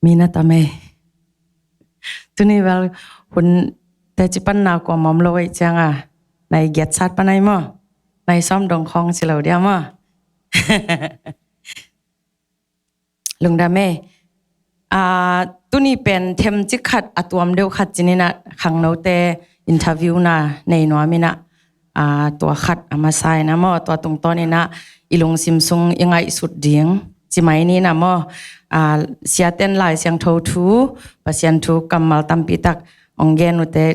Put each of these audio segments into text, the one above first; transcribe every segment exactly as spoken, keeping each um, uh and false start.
Mi na tam ei. Tuni bel hun teci pan na kuamah om lo ei cianga, nai giat sat pan ai maw? Nai sawm dong khawng ci lo dia maw? Lungdam ei. Tuni pen themcik khat a tuam deuh khat ci-in ah khangnote interview na nei nuam in ah, tua khat a masa in ah maw, tua tungtawn in ah i lungsim sung i ngaihsut ding ci mai ni in ah maw, siaten Lai Siangtho thu, Pasian thu kammal tampi tak hong gen uhte,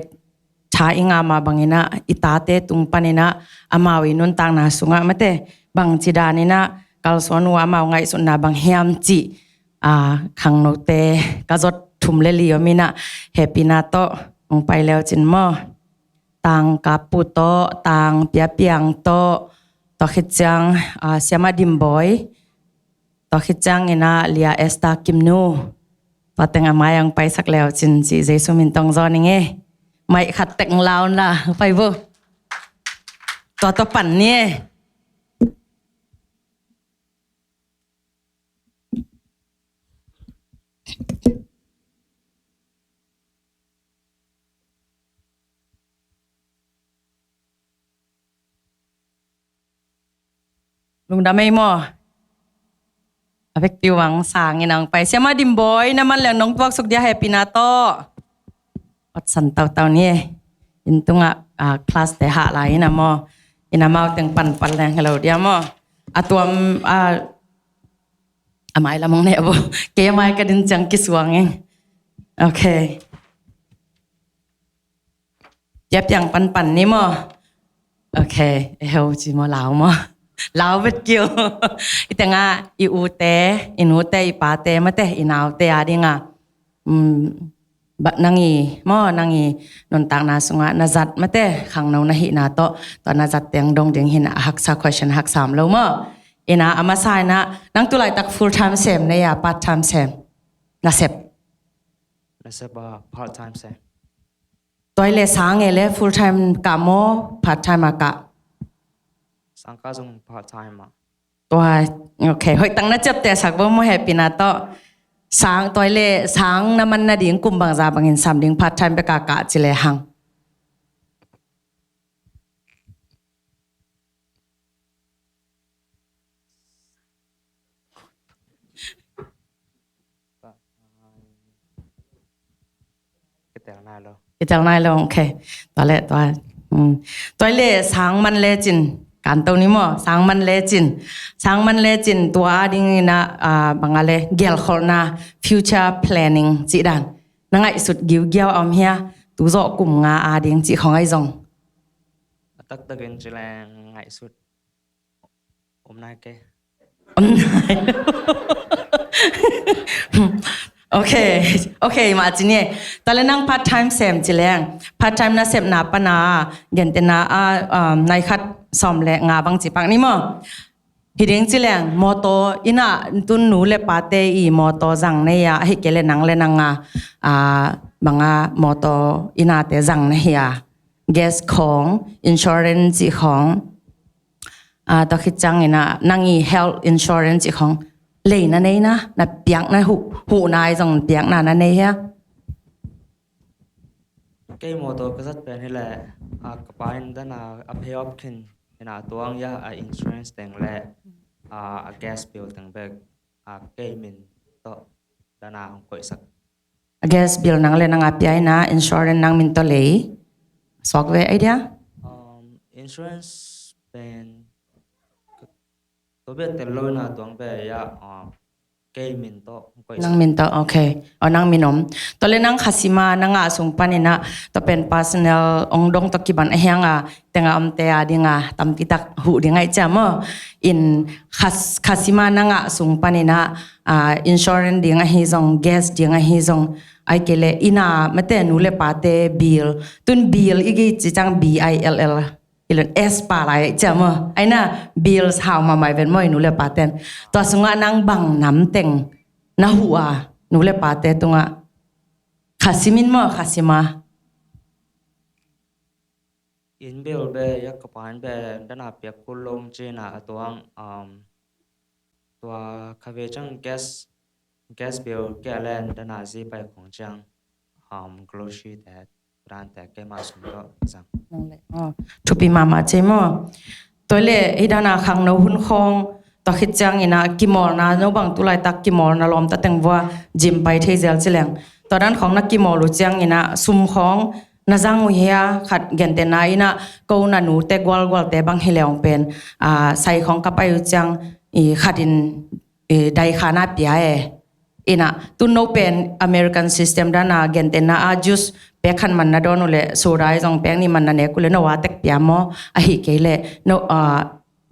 tha i ngah mah bangin ah i tate tung panin ah amau i nuntakna sungah mate bangci danin ah kalsuan uh, amau ngaihsutna bang hiam cih khangnote ka zot thum le li om in ah, hehpihna tawh hong pai le uh cin maw. Tang Kap Pu tawh, Tang Pia Piang tawh, tua khit ciang Siama Dim Bawi, tua khit ciangin ah Lia Esther Kim Nu, tua teng a mai-ah hong paisak le uh cin ci, Jesu min tawh hong zawn ing ei. Mai khat tek hong la un la, pai vo. Tua tawh pan ni ei. Lungdam ei maw. A vekpi-in ah sang in ah hong pai. Siama Dim Bawi, na man leng nong tuaksuk dia, hehpihna tawh. Ot san tautau ni ei. Inn tungah class te hah lai in ah maw, in ah amau teng panpan leng helo dia maw. A tuam a, a mai lam hong ne vo. Kei a mai ka din ciang kisuang ing. Ok. Pia Piang panpan ni maw. Ok. E heu ci maw, lau maw? Lau vet kiu. I tengah i ute, i nute, i pate mate, i naute a dingah, nang i maw, nang i nuntakna sungah na zat mate, khangno na hihna tawh, tua na zat teng dong ding hi in ah, a haksa question haksa om lo maw. In ah a masa in ah, nang tu laitak full time sem na hia, part time sem? Na sep. Na sep a, part time sem. Tua hi leh sang e le full time kah maw, part time a kah? Sang kah zong part time a. Tua, ok, hoih tak na ciaptehsak vo maw, hehpihna tawh. Sang, tua hi leh sang na man nading kum bangzah bangin sam ding, part time bek a kah ci le hang? Kitel nai lo. Kitel nai lo, ok. Tua le, tua. Tua le sang man le cin, kanto ni maw, sang man le cin. Sang man le cin, tua dingin ah, bang a le, gelkholhna, future planning cih dan. Na ngaihsut giugiau a om hia, tu zawh kum nga a ding cih khawng ahi zong? A taktakin ci leng ngaihsut om nai kei. Om nai. Ok, ok, mah ci ni. Tua le nang part time sem ci leng, part time na sepna pana, gentehna a, nai khat sawm le nga bang ci pak ni maw. Hi ding ci leng, mawtaw in ah, tun nu le pate i mawtaw zang na hia, ahih kei leh nang le nang a, bang a mawtaw in ah te zang na hia, gas khawng, insurance cih khawng, tua khit ciangin ah nang i health insurance cih khawng lei na nei na, na piakna huh, huhna ahi zong piakna na nei hia? Kei mawtaw ka zat pen hi leh, ka pa in dan a, a pay off khin in ah tuang hia, a insurance teng le a gas bill teng bek kei min tawh dan a hong koihsak. A gas bill nang le nang a pia in ah, insurance nang min tawh lei. Suak ve idea? Insurance pen tua bek tel lo in ah tuang bek hia, kei min tawh hong koihsak. Nang min tawh, ok. Aw, nang min om. Tua le nang khasima na ngah sung panin ah, tua pen personal hong dong tawh kiban ahi hang a, tengah omte a ding a tampi tak huh ding ahi ciam aw. In khas, khasima na ngah sung panin ah, insurance ding ahi zong, gas ding ahi zong, ahih kei leh inn a mate, nu le pate bill. Tun bill i ci ciang B I L L. Ilun S pa lai ciam aw. Ahi na, bills hau mahmah ven maw i nu le paten. Tua sungah nang bang nam teng na huh a, nu le pate tungah? Khasim in maw, khasim a. Inn bill bek, hia ka pa in bek dan a piak kul lo ci in ah, a tuang, tua kha ve ciang gas Gas bill, K L N, dana zi pai khong ciang, um, grocery te, ran te, keima sum to zang. Nang le. Oh, thupi mama ce maw. Tua le, hi dana khangno hun khong, tua khit ciang ina kimawlna, no bang tulaitak kimawlna lawm ta teng vua, gym pai thei zel ci leng. Tua dan khong na kimawl uh ciang ina sum khong, na zang uh hia, khat gentena ina, ko na nu te gual gual te bang hi leong pen, ah, sai khong ka pai uh ciang, i khat in, i dai khana pia e. Ina, tu no pen American system dana gentena a juice pek khan man na dawn uh le, soda i zong pek ni man na nek uh le, no a tek pia maw, ahi kei le, no, ah,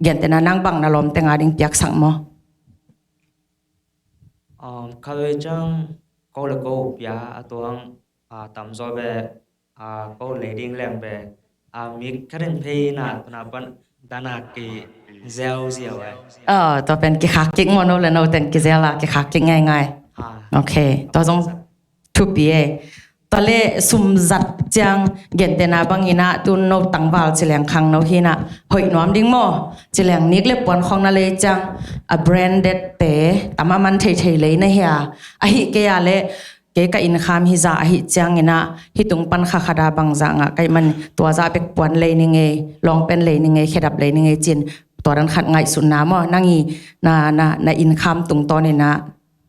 gentena nang bang na lawm tenga ding piak sak maw. Um, kha ve ciang ko le ko pia a tuang, ah, tam zaw ve, ah, ko lei ding leng ve, ah, mi kharin phei na, tuna pan dana ki zeu ziau ai. Oh, tua pen ki khak kik maw, no le no teng ki zeu a, ki khak kik ngai ngai. Ah. Okay, tua zong thupi e. Tua le sum zat ciang gentena bang ina tu no tangval ci leng khangno hi na hoih nuam ding maw. Ci leng nik le puan khong na lei ciang a branded te tam a man thei thei lei na hia. Ahi kei a le kei ka income hi za ahi ciang ina hi tung pan kha kha da bang za nga kai man tua za bek puan lei ni ngei, long pen lei ni ngei, khedap lei ni ngei cin tua dan khat ngaihsun na maw. Nang i na, na, na income tung tawn ina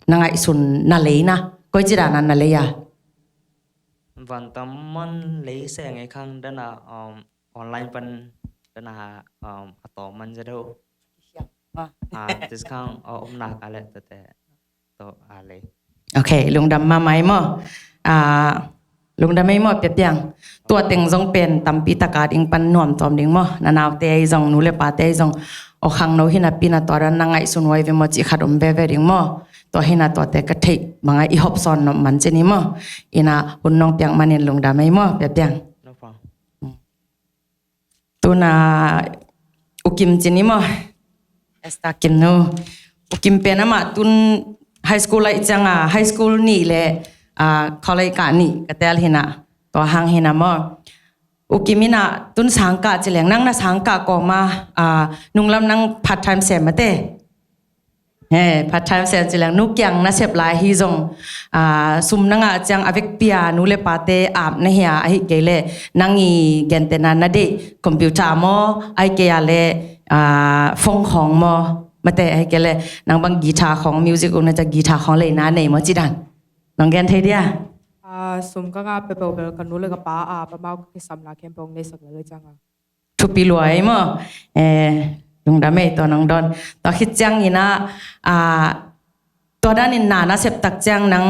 na ngaihsun na lei na. Koi ci dana na lei a. Van tam man lei se ngei khang dana, um, online pan dana, um, a tawm man za do. Ah. Ah, tis khang, uh, om nak a le tate. To a lei. Okay, lungdam mama i maw. Ah, lungdam i maw Pia Piang. Tua teng zong pen tampi taka ding pan nuam tawm ding maw. Na naute i zong, nu le pate i zong. O khangno hi na pi na tua dan na ngaihsun wai ve maw ci khat om ve ve ding maw. Tua hi na tuate ka theih banga i hop sawn nop man ci ni maw. Ina hun nong piak manin lungdam i maw Pia Piang. No problem. Tuna U Kim ci ni maw. Esther Kim nu. U Kim pen amah tun high school laih cianga, high school nih le, ah, college kah nih ka tel hi na. Tua hang hi na maw. U Kim ina tun sangkah ci leng, nang na sangkah kawma, ah, nunglam nang part time sem mate. He, part time sem ci leng, nu kiang nasep lai hi zong, ah, sum na ngah ciang a vekpi a nu le pate ap na hia, ahi kei le nang i gentena na deih computer maw, ahi kei a le, ah, phone khawng maw, mate ahi kei le nang bang guitar khawng, music uk na ca guitar khawng lei na nei maw ci dan. Nong gen thei dia? Ah, sum ka ngah peuhpeuh bel ka nu le ka pa ap, amau ka kisam la khempeuh nei sak lel cianga. Thupi lua ei maw. Eh, lungdam ei tua nong dawn. Tua khit ciang ina, ah, tua danin na nasep tak ciang nang,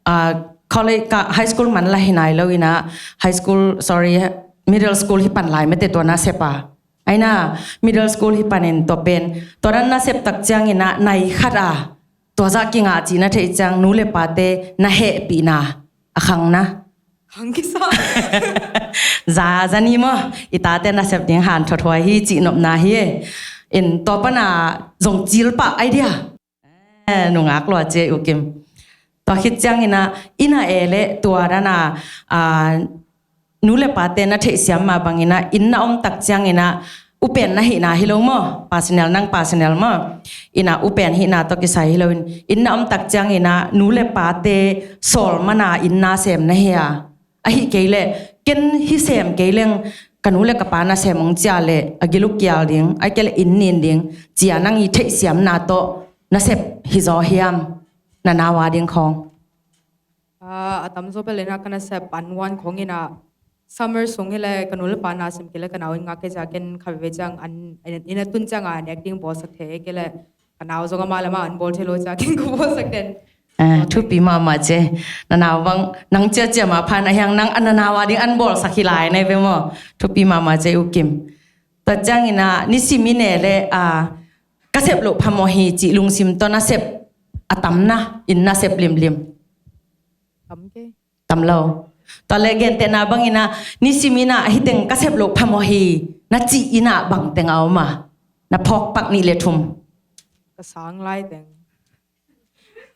ah, college ka high school man la hi nai lo ina, high school, sorry, middle school hi pan lai mate tua nasep a. Aina, middle school hi panin tua pen. Tua dan nasep tak ciang ina, nai khat a. Tua zah kingah cih na theih ciang nu le pate na hehpihna a khangna. Khang kisa. Za, za ni maw, i tate nasep ding han thothuai hi cih nopna hi e. In tua pana zong cil pah idea. Eh, nungak lua cia U Kim. Tua khit ciang ina, ina e le tua dana, ah, nu le pate na theihsiam mah bangina, inn na om tak ciangina, upen na hihna hi lo maw, personal nang personal maw, ina upen hihna tawh kisai hi loin, inn na om tak ciangina, nu le pate sawl mana inn na sem na hi a. Ahi kei le, ken hi sem kei leng, ka nu le ka pa na sem ong cia le, a giluk kial ding, ai kei le inn nin ding, cia nang i theihsiamna tawh, na sep hi zaw hiam, na nau a ding khawng. Ah, a tamzaw bel ina ka nasep an wan khawng ina summer sung hi le ka nu le pa na sem kei le ka nau in ngak kei cia ken kha veve ciang an, ina, ina tun ciang a nek ding bawlsak thei kei le ka nau zong ama le ama an bawl thei lo cia ken ka bawlsak den. Ah, thupi mahmah cia. Na nau bang nang ciacia mah phan a hiang nang a na nau a ding an bawlsak hi lai nei ve maw. Thupi mahmah cia U Kim. Tua ciang ina nisim i ne le, ah, ka sep loh phamawh hi cih lungsim tawh na sep a tam na, in na sep limlim. Tam ke. Tam lo. Tua le gentehna bangina nisim ina hiteng ka sep loh phamawh hi na cih ina bangteng a om a. Na phawk pak nih le thum. Ka sang lai teng.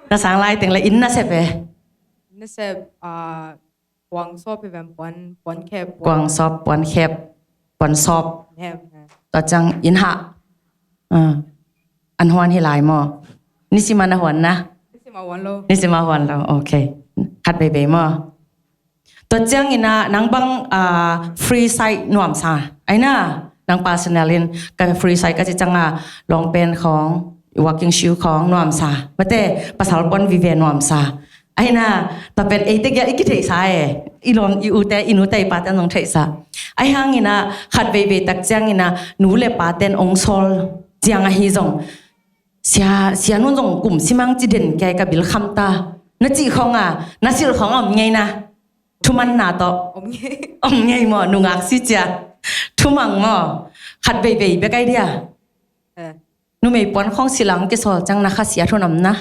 Ka sang lai teng le in na sep e. Na sep, ah, Kuang sawp hi vem puan, puan khep, puan. Kuang sawp, puan khep, puan sawp. Hem, hem. Tua ciang inn hah. Ah. An huan hi lai maw. Nisim a na huan na. Nisim Huan lo. Nisim a huan lo. Okay. Khat veivei maw. Tua ciangin ah nang bang, ah, free side nuamsa. Ai na, nang personal in ka free side ka ci ciang a long pant khawng, walking shoe khawng nuamsa. Mate, pasal pon vive nuamsa. Ai na, tua pen eite kia i kitheihsa e. I lawm, i ute, i nute, i pate zong theihsa. Ai hangin ah khat veivei tak ciangin ah nu le paten ong sawl ciang ahi zong, sia, sia nun zong kum simang ci den kia ka bil kham ta. Na cih khawng a, na silh khawng a om ngei na. Thumanna tawh. Om ngei. Om ngei maw, nungak si cia. Thumang maw. Khat veivei bek ai dia. Eh. Numei puan khawng silh a ong kisawl ciang na khasia thu nam na.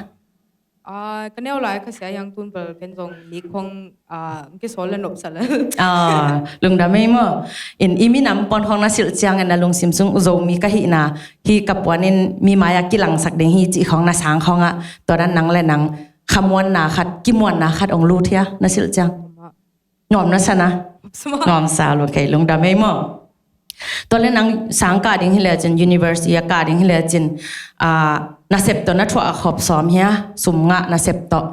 Ah, ka neu lai khasia hiang tun bel ken zong nik khawng, ah, ong kisawl le nopsa le. Ah, lungdam ei maw. In i minam puan khawng na silh ciangin na lungsim sung Zomi ka hihna hi ka puanin mi mai-ah kilangsak ding hi cih khawng na sang khawng ah. Tua dan nang le nang khamuanna khat, kimuanna khat ong lut hia na silh ciang. Nuam na sa na. Nuam sa lo kei, lungdam ei maw. Tua le nang sang kah ding hi le cin, university a kah ding hi le cin, ah, nasep tawh na thuah a khop sawm hia, sum ngah nasep tawh.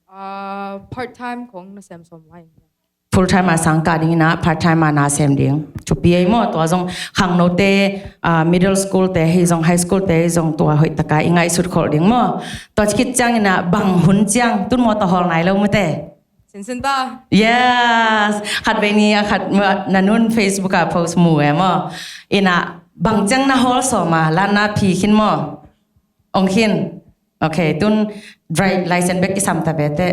Ah, part time khawng nasem sawm lai. Full time a sang kah ding ina, part time a nasem ding. Thupi ei maw, tua zong khangnote, ah, middle school te hi zong, high school te hi zong tua hoih taka i ngaihsut khol ding maw. Tua khit ciang ina bang hun ciang, tun maw tua hawl nai lo mute. Sinsin ta. Yes. Khat vei ni a khat ma, na nun Facebook a post mu e maw. Ina bang ciang na hawl sawm a, lan na phi khin maw. Ong khin. Okay, tun drive license bek kisam ta bete.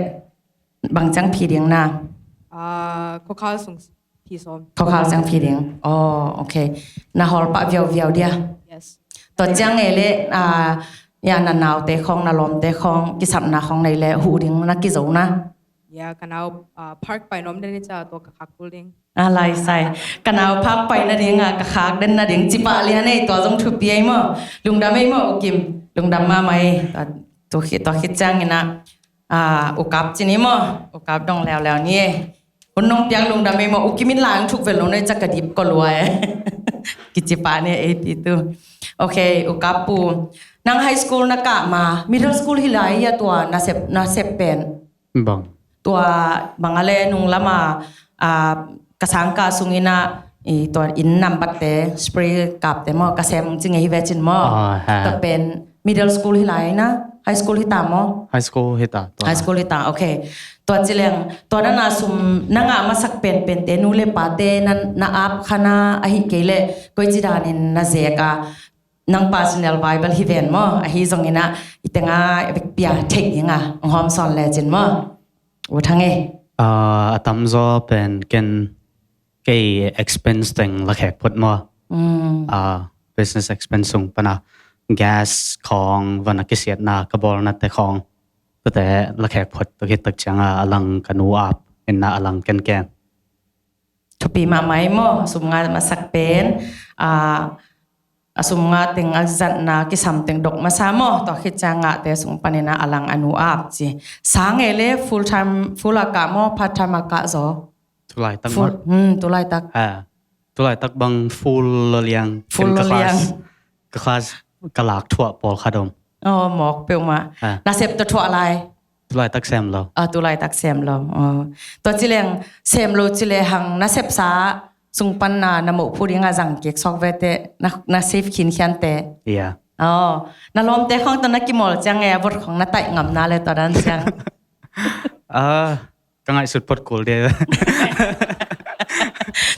Bang ciang phi ding na. Ah, kokhal sung phi sawm. Kokhal ciang phi ding. Oh, okay. Na hawl pah viauviau dia. Yes. Tua ciang e le, ah, ya na naute khawng, na lawmte khawng, kisapna khawng nei le, huh ding na kizo na. Ya, ka nau, ah, park pai nuam den i cia tua ka khak kul ding. A lai sai. Ka nau park pai nading a, ka khak den nading ci pah lian ei, tua zong thupi ei maw. Lungdam ei maw, U Kim. Lungdam mahmah ei. Tua, tua khit, tua khit ciang ina, ah, U Kap ci ni maw. U Kap dong leuleu ni ei. Hun nong piak lungdam ei maw, U Kim in lang thuk vel lo nei cia ka dip ko lua ei. Kici pah ni ei ti tu. Okay, U Kap pu. Nang high school na kah ma, middle school hi lai a tua nasep, nasep pen. Bang. Tua bang a le nung lama, ah, ka sangkah sung ina, i tua inn nambat te, spray kap te maw, ka sem ci ngei hi ve cin maw. Ah, ha. Tua pen middle school hi lai na, high school hi ta maw. High school hi ta, tua. High school hi ta, okay. Tua ci leng, tua na na sum, na ngah masak pen, pen te, nu le pa te, na, na ap kha na, ahi kei le, koi ci danin na zek a, nang personal Bible hi ven maw, ahi zong ina, i tenga pia thei ding a, ong hawm sawn le cin maw. U Thang e. Ah, a tamzaw pen ken kei expense teng lakhek phot maw. Mm. Ah, business expense sung pana gas khawng, van a kisiatna, ka bawlna te khawng. Tua te lakhek phot, tua khit tak ciang a, a lang ka nu ap, ina a lang ken ken. Thupi mahmah ei maw, sum ngah masak pen, ah, a sum ngah teng a zatna kisam teng dok masa maw, tua khit ciang ngahte sung panin a lang a nu ap ci. Sang e le full time, full a kah maw, part time a kah zaw. Tulaitak maw. Full, hmm, tulaitak. Ha. Tulaitak bang full lo liang. Full lo liang. Ka class, ka class ka lak thuah pawlkhat om. Oh, mawk peuhmah. Ha. Nasep tawh thuah lai. Tulaitak sem lo. Ah, tulaitak sem lo. Oh. Tua ci leng sem lo ci le hang nasepsa sung pan na, na moh phu ding a zang kik sawk vete, na, na save khinkhian te. Yeah. Oh. Na lawmte khawng tawh na kimawl ciang e, a vot khawng na taih ngam na le tua dan ciang. Ah, ka ngaihsut phot kul dia.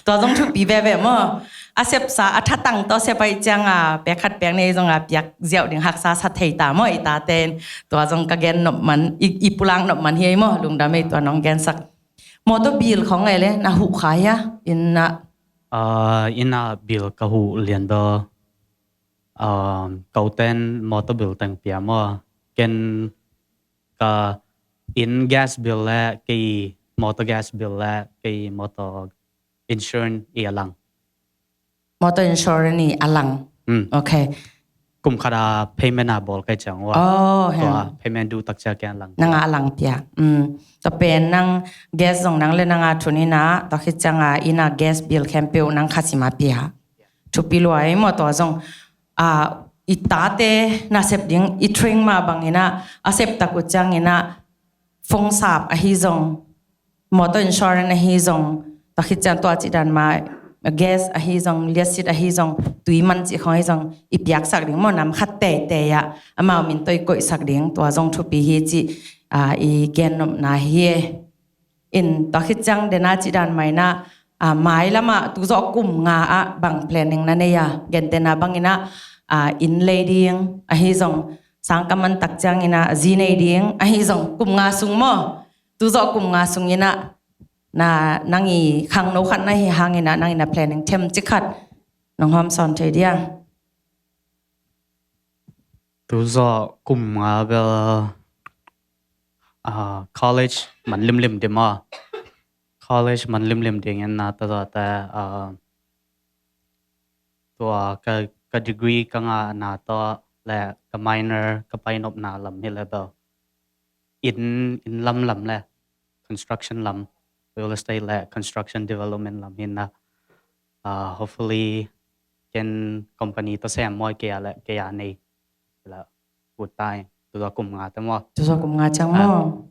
Tua zong thupi veve maw. A sepsa, a thatang tawh sep ahih ciang a, pek khat pek nih zong a piak ziau ding haksa sa thei ta maw, i taten. Tua zong ka gen nop man, i, i pulak nop man hi ei maw, lungdam ei tua nong gensak. Mawtaw bil khawng ei le, na huh kha hia, inn ah? Ah, inn ah bil ka huh lian bel. Ah, koten mawtaw bil teng pia maw. Ken ka inn gas bill le kei motor gas bill le kei motor insurance i a lang. Motor insurance i a lang. Mm. Okay. Kum khat a payment a bawl kei ciang ua. Oh, tua hen. Payment duh tak ciang ken a lang. Nang a lang pia. Mm. Tua pen nang gas zong nang le nang a thun ina, tua khit ciang a inn a gas bill khempeuh nang khasim a pia. Thupi lua ei maw tua zong. Ah, i tate nasep ding i train mah bangin ah, a sep tak uh ciangin ah, phone sap ahi zong, motor insurance ahi zong, tua khit ciang tua cih dan mah, gas ahi zong, liasit ahi zong, tui man cih khong ahi zong, i piaksak ding maw, nam khat teitei ah amau min tawh i koihsak ding, tua zong thupi hi cih, ah, i gen nopna hi. In tua khit ciang dena cih dan mah in ah, ah, mai lamah tu zawh kum nga ah bang planning na nei a, gentehna bangin ah, ah, inn lei ding ahi zong, sang ka man tak ciangin ah zi nei ding ahi zong, kum nga sung maw, tu zawh kum nga sungin ah, na, nang i khangno khat na hi hangin ah, nang i na planning them cik khat nong hawm sawn thei dia? Tu zawh kum nga bel, ah, college man limlim ding maw. College man limlim dingin na, tua zawh teh, ah, tua ka, ka degree ka ngahna tawh le ka minor ka painopna lam hi le bel, inn, inn lamlam le construction lam, real estate le construction development lam hi na. Ah, hopefully ken company tawh sem maw, kei a le kei a nei la ut tai, tu zawh kum nga teh maw. Tu zawh kum nga ciang maw.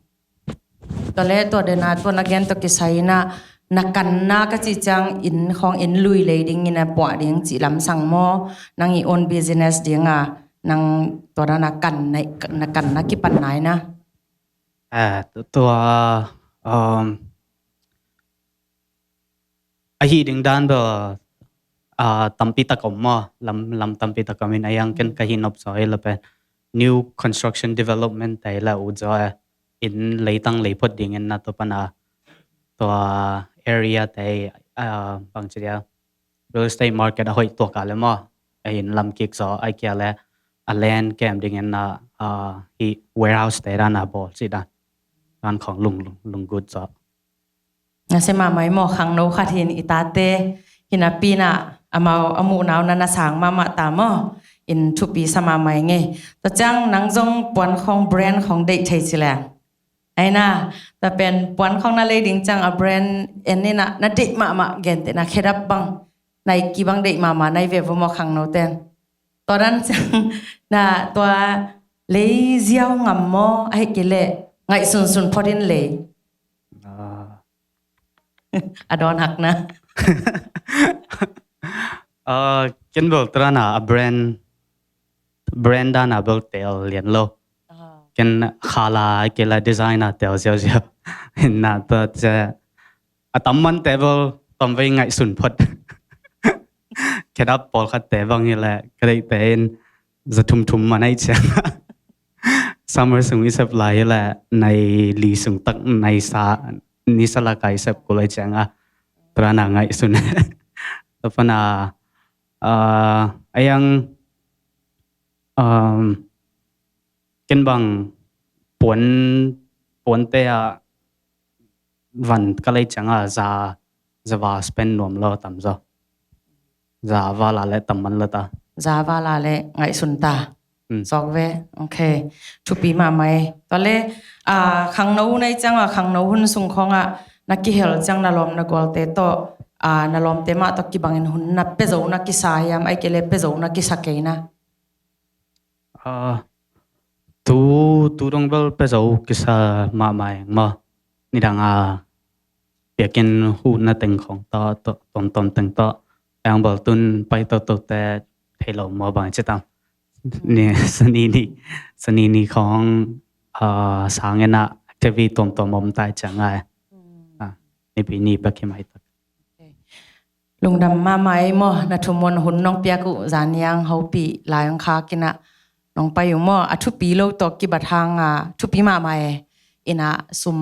Tua le tua dena tua na gen tawh kisai in ah, na kanna ka cih ciang inn khong, inn lui lei dingin ah puah ding cih lamsang maw, nang i own business ding a, nang tua na, na kanna, na kanna kipan nai na? Ah, tu-, tua, um, a hih ding dan bel, ah, tampi tak om maw, lam, lam tampi tak om in, a yang ken ka hih nop zaw hi le pen new construction development tei le ut zaw e, inn leitang lei phot dingin na, tua pan a, tua area tei, ah, bang ci dia, real estate market a hoih tuak a le maw, a inn lam kik zaw, ai kia le a land kem dingin na, ah, hih warehouse tei dan a bawl cih dan, dan khong lung, lung, lunggut zaw. Nasia mahmah i maw, khangno khat hin i tate hi napi in ah, amau a muhna uh na, na sang mahmah ta maw, in thupi sa mahmah i ngei. Tua ciang nang zong puan khong brand khong deih thei ci leng. Ai na, tua pen puan khong na lei ding ciang a brand en in ah, na deih mahmah, gentehna khedap bang, Nike bang deih mahmah na hi ve vo maw khangno ten. Tua dan ciang na tua lei ziau ngam maw, ahih kei leh ngaihsunsun phot in lei? Ah. A dawn hak na. Ah, ken bel tua dan a brand, brand dan a bel teel lian lo. Ah. Ken khala, ahih kei leh design a teel ziauziau. Hi na, tua ciang a tam man te bel tom vei ngaihsun phot. Khedap pawlkhat te bang hi leh, ka deih te in za thum thum man ahih ciang, summer sung i sep lai hi leh, nai li sung tak, nai sa, nisa lak a i sep kul ahih ciang a, tua dan a ngaihsun. Tua pan a, ah, a yang, um, ken bang puan, puante a van ka lei ciang a, za, za val spend nuam lo, tam zaw. Za val a le tam man lo ta. Za val a le ngaihsun ta. Hmm. Sawk ve. Ok. Thupi mahmah e. Tua le, ah, khangno hun ahih ciang a, khangno hun sung khong a na kihel ciang na lawm na gualte tawh, ah, na lawmte mah tawh kibangin hun na pia zo na kisa hiam, ahih kei leh pia zo na kisa kei na? Ah, tu, tu dong bel pia zo kisa mahmah ing maw. Nidang a biakinn huhna teng khong tawh, tawh, tuamtuam teng tawh, a yang bel tun pai toto te thei lo maw, bang ci tam. Hmm. Ni, sani ni, sani ni khong, ah, sang in a activity tuamtuam om ta ahih ciang a. Hmm. Ah, Nipi ni bek hi mai tak. Ok. Lungdam mahmah ei maw, na thu muan hun nong piak uh, zan niang hopih lai ong khak in a nong pai uh maw, a thupi lo tawh kibat hang a, thupi mahmah e. In a sum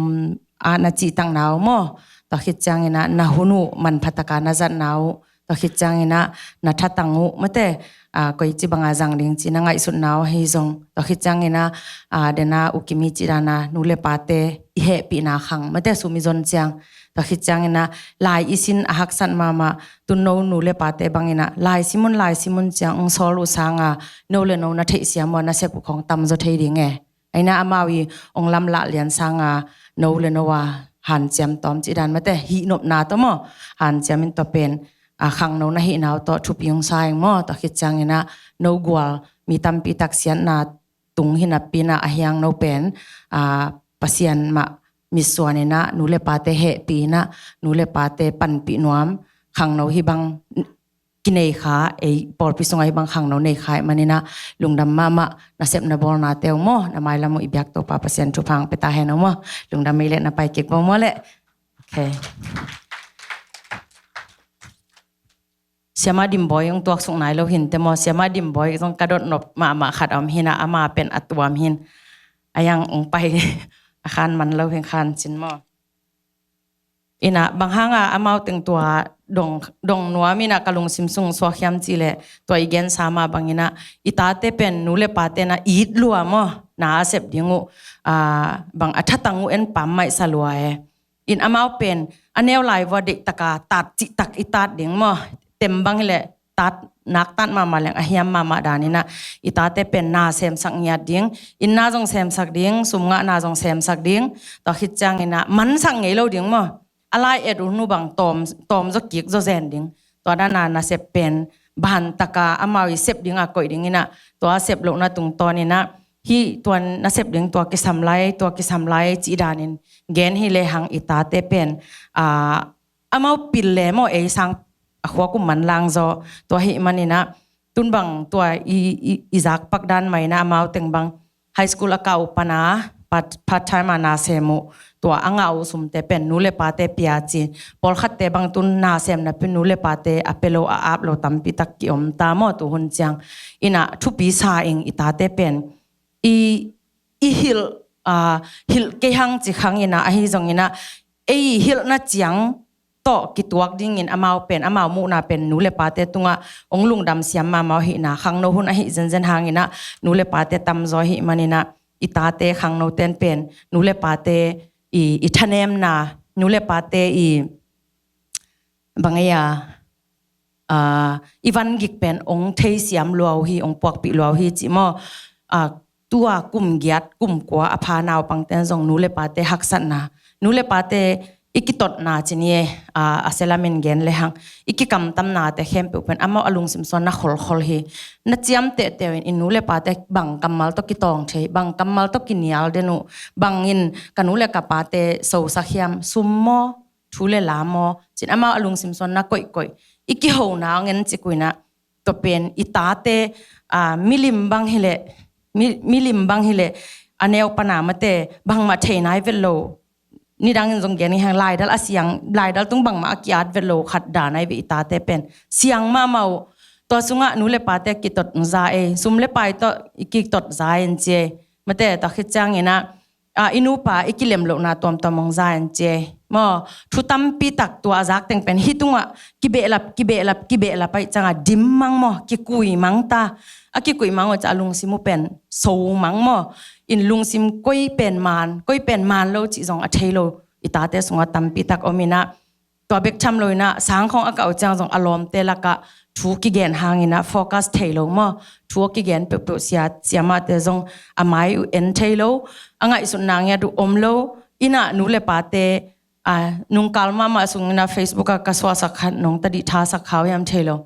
a na cihtakna uh maw, tua khit ciangin a na hun uh manpha tak a na zatna uh, tua khit ciangin a na thatang uh mate, a, koici bang a zang ding ci na ngaihsutna uh ahi zong, tua khit ciangin a, a, den a U Kimi cih dan a nu le pate i hehpihna khang mate sum i zon ciang, tua khit ciangin a lai i sin a haksat mahmah, tun no nu le pate bangin a lai sim un, lai sim un ciang ong sawl uh sang a, no le no na theihsiam uh a na sep uh khong tam zaw thei ding e. Ahi na amau i ong lamlah lian sang a, no le no a hanciam tawm cih dan mate, hihnopna tawh maw, hanciam in tua pen, a, khangno na hihna uh tawh thupi ong sa ing maw, tua khit ciangin a no gual mi tampi tak siatna tung hi napi in ah, a hiang no pen, aa, Pasian mah mitsuan in ah, nu le pate hehpih in ah, nu le pate panpih nuam, khangno hih bang kinei kha, ei pawlpi sungah hih bang khangno nei kha ahih manin ah, lungdam mahmah. Nasepna bawlnate uh maw, na mailam uh i biak Topa Pasian thupha hong pia ta hen aw maw. Lungdam ei leh na pai kik baw maw leh. Ok. Siamah Dim Bawi hong tuaksuk nai lo hi inteh maw, Siamah Dim Bawi zong ka dot nop mahmah khat a om hi in ah, ama pen a tuam hi in, a hiang hong pai a khan man lo hi in khan cin maw. In ah, bang hang a amau teng tua dong, dong nuam in ah ka lungsim sung suak hiam cih leh, tua i gensa mah bang in ah, i tate pen nu le pate na it lua maw, na a sep ding uh, aa, bang a thatang uh en pam maih sa lua e. In amau pen a neu lai vua deih taka tat cih tak i tat ding maw, tem bang hi leh tat, nak tat mahmah leng a hiam mahmah dan in ah, i tate pen na semsak ngiat ding, inn na zong semsak ding, sum ngahna zong semsak ding, tua khit ciangin ah mansak ngei lo ding maw. A lai et uh nu bang tawm, tawm zaw kik zaw zen ding. Tua dan a nasep pen ban taka amau i sep ding a koih ding in ah, tua sep lohna tungtawn in ah, hih tua nasep ding tua kisam lai, tua kisam lai cih danin gen hi lehang i tate pen, aa, amau pil le maw, ei sang a khuak uh manlang zaw. Tua ahih manin ah, tun bang tua i, i, i zak pak dan mah in ah, amau teng bang high school a kah uh pan a part, part time a na sem uh, tua a ngah uh sumte pen nu le pate pia ci. Pawlkhatte bang tun na sem napi nu le pate a pia lo, a ap lo tampi tak ki om ta maw tu hun ciang. In ah thupi sa ing, i tate pen i, i hilh, aa, hilh kei hang ci khang in ah, ahi zongin ah ei hilhna ciang tawh kituak dingin amau pen, amau muhna pen nu le pate tungah hong lungdam siam mahmah uh hi in ah, khangno hun ahi zenzen hangin ah nu le pate tamzaw ahih manin ah, i tate khangnoten pen nu le pate i, i thanemna, nu le pate i bang ei a, aa, i vangik pen hong theisiam lua uh hi, hong puakpih lua uh hi cih maw. Aa, tua kum giat kum kua a pha naupangten zong nu le pate haksatna, nu le pate i kitotna ci ni e, aa, a sia lamin gen lehang, i kikamtamnate khempeuh pen amau a lungsim sungah na kholkhol hi. Na ciam tehteh uh in, i nu le pate bang kammal tawh kitawng thei, bang kammal tawh kinial den uh, bangin ka nu le ka pate sosak hiam, sum maw, thu le la maw, ci-in amau a lungsim sungah na koihkoih. I kihona hong en cik uh in ah, tua pen i tate, aa, milim bang hi leh, mi, milim bang hi leh, a neu pan a mate bangmah thei nai vet lo. Nidangin zong gen hi hang, laidal a siang, laidal tung bangmah a ki-at vet lo khat dan ahi ve i tate pen. Siang mahmah uh. Tua sungah nu le pate kitot za ei, sum le pai tawh i kitot za en ci ei. Mate, tua khit ciangin ah, aa, i nupa i kilem lohna tuamtuam hong za en ci ei. Maw, thu tampi tak tua a zak teng pen hih tungah kibehlap, kibehlap, kibehlap ahih ciangah dim mang maw, kikui mang ta. A kikui mang uh ciah a lungsim uh pen so mang maw. In lungsim koi pen maan, koi pen maan lo cih zong a thei lo i tate sungah tampi tak om in ah, tua bek tham lo in ah, sang khawng a kah uh ciang zong a lawmte lakah thu kigen hangin ah focus thei lo maw. Thu a kigen peuhpeuh sia, siamahte zong a mai uh en thei lo. A ngaihsutna ngiat uh om lo. In ah nu le pate, aa, nungkal mahmah sungin ah Facebook ah ka suahsak khat nong tadih thasak kha uh hiam thei lo.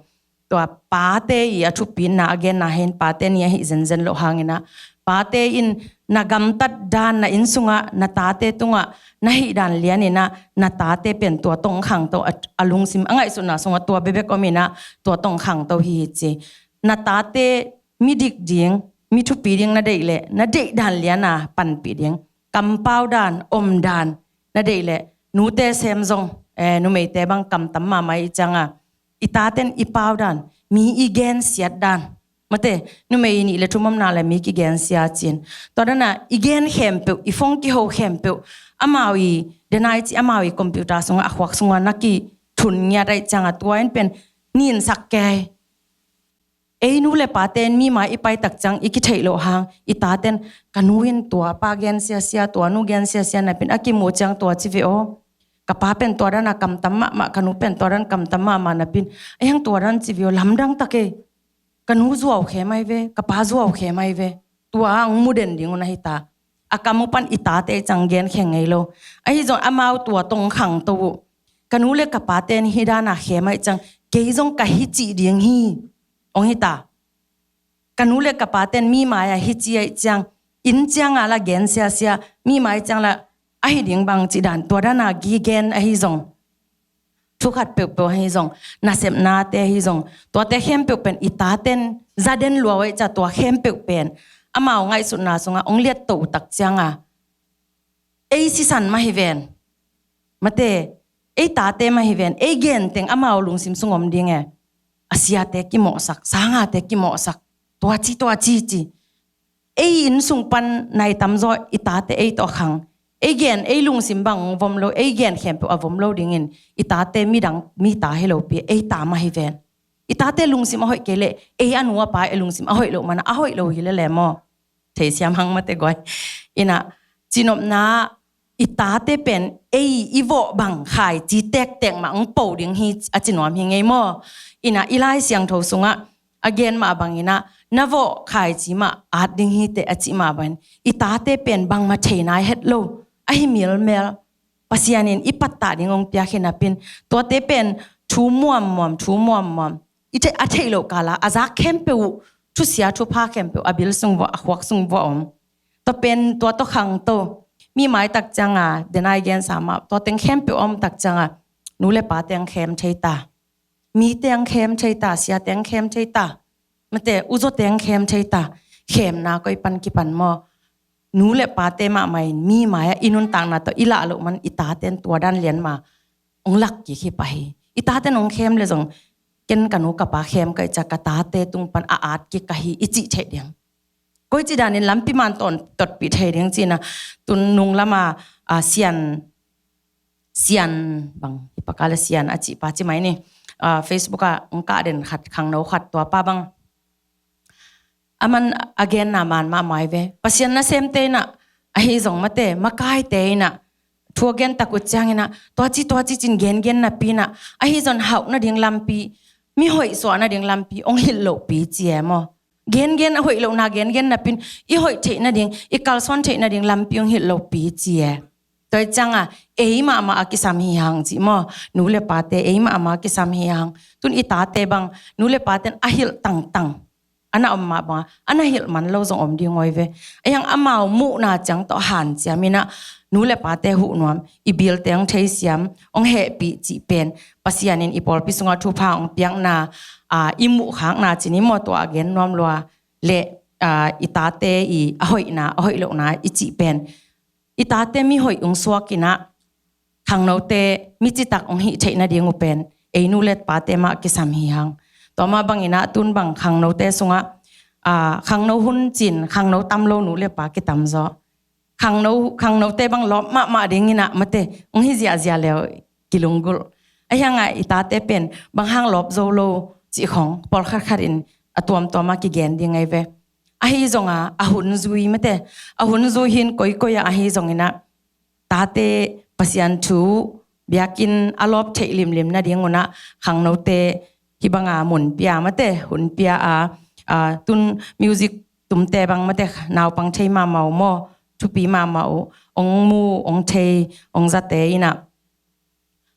Tua pate i a thupina a genna hi in, pate ni ahi zenzen loh hangin ah, pate in na gamtat dan, na inn sungah na tate tungah na hih dan lian in ah, na tate pen tua tong khangto a, a lungsim a ngaihsutna sungah tua bekbek om in ah, tua tong khangto hi hi ci. Na tate midik ding, mi thupi ding na deih leh, na deih dan lian a panpih ding. Kampau dan, om dan na deih leh, nute sem zong, eh, numeite bang kamtam mahmah i ciangah, i taten i pau dan, mi i gensiat dan. Mate, numei nih le thum omna le mi kigensia ci-in. Tua dan a i gen khempeuh, i phone kiho khempeuh, amau i denai ci, amau i computer sungah, a khuak sungah na kithun ngiat ahih ciangah, tua in pen ninsak kei. Ei nu le pate in mi mai i pai tak ciang i kitheih loh hang, i taten ka nu in tua pa gensia sia, tua nu gensia sia napi in a kimuh ciang tua ci ve aw. Ka pa pen tua dan a kamtam mahmah, ka nu pen tua dan kamtam mahmah napi in, a hiang tua dan ci ve aw, lamdang ta kei. Ka nu zuau khem ahi ve, ka pa zuau khem ahi ve. Tua hong mu den ding uh na hi ta. A kam uh pan i tate ciang gen khe ngei lo. Ahi zong amau tua tong khangto uh. Ka nu le ka pate in hih dan a khem ahih ciang kei zong ka hi cih ding hi. Hong hi ta. ka nu le ka paten mi mai-ah hi ci ahih ciang, inn cianga la gen siasia, mi mai ciang la ahi ding bang cih dan, tua dana kigen ahi zong, thu khat peuhpeuh ahi zong, nasepnate ahi zong, tuate khempeuh pen i taten za den lua uh ahih ciang, tua khempeuh pen amau ngaihsutna sungah hong liatto uh tak cianga ei sisan mah hi ven. Mate, ei tate mah hi ven. Ei genteng amau lungsim sung om ding e. A siate kimawhsak, sangate kimawhsak, tua ci, tua ci ci. Ei inn sung pan nai tamzaw i tate ei tawh khang. Ei gen, ei lungsim bang vom lo, ei gen khempeuh a vom lo dingin i tate midang, mi ta hi lopi, ei ta mah hi ven. I tate lungsim a hoih kei leh, ei a nu a pa i lungsim a hoih loh mana, a hoih lo hi lele maw. Theisiam hang mate guai. Ina, cinopna, i tate pen ei i vawh bang khaici tektek mah hong po ding hi a ci nuam hi ngei maw. Ina, i Lai Siangtho sungah a gen mah bangina, na vawh khaici mah at ding hi teh a cih mah bangin, i tate pen bangmah thei nai het lo, ahi milmel. Pasian in i pattah ding hong piak hi napin, tuate pen thu muammuam, thu muammuam, i theih, a theih loh kala a zak khempeuh uh, thusia thupha khempeuh a bil sung vuah, a khuak sung vuah om. Tua pen tua tawh khangto, mi mai tak cianga, denai gensa mah, tua teng khempeuh a om tak cianga, nu le pa teng khem thei ta. Mi teng khem thei ta, sia teng khem thei ta. Mate, uzaw teng khem thei ta. Khemna koi pan kipan maw. Nu le pate mahmah in mi mai-ah i nuntakna tawh i lah loh man i taten tua dan lian ma hong lak kik hi pah hi. I taten hong khem le zong, ken ka nu ka pa khem ka hih ciang ka tate tung pan a at kik ka hi i cih theih ding. Koi ci danin lampi man tawn totpih thei ding cihna, tun nung lama, a, Sian, Sian bang, i paka le Sian a cih pa ci mai ni. A, Facebook ah hong kah den khat, khangno khat, tua pa bang a man a genna man mahmah hi ve. Pasian nasemte inah, ahi zong mate, makaite inah, thu a gen tak uh ciang inah, tua ci, tua ci cin gengen napi inah, ahi zong hauh nading lampi, mi hoih suah nading lampi hong hilh lohpi ci e maw. Gengen a hoih lohna gengen napin, i hoih theih nading, i kalsuan theih nading lampi hong hilh lohpi ci e. Tua hi cianga, ei mahmah a kisam hi hang cih maw, nu le pate, ei mahmah a kisam hi hang. Tun i tate bang, nu le paten a hilh tangtang, a na om mah banga, a na hilh man lo zong om ding awi ve. Ahi hang amau muhna ciang tawh hanciam inah, nu le pate huh nuam, i bilte hong theisiam, hong hehpih cih pen, Pasian in i pawlpi sungah thupha hong piakna, a, i muhkhakna cin i maw, tua a gen nuam lua le, a, i tate i a hoihna, a hoih lohna i cih pen, i tate mi hoih hong suak inah, khangnote mi citak hong hih theih nading uh pen, ei nu le pate mah kisam hi hang. Tua mah bang inah, tun bang khangnote sungah, a, khangno hun cin, khangno tam lo nu le pa kitam zaw. Khangno, khangnote bang lawp mahmah ding inah mate, hong hi ziahziah leu kilunggulh. Ahi hanga i tate pen, bang hang lawp zo lo cih khong, pawlkhat khat in a tuamtuam a kigen ding ahi ve. Ahi zonga, a hun zui mate, a hun zui hin koikoi ah ahi zong inah, tate Pasian thu biakinn a lawp theih limlim nading unah, khangnote hih banga mun pia mate, hun pia a, a, tun music tumte bang mate, naupang thei mahmah uh maw, thupi mahmah uh, hong mu, hong thei, hong zate inah,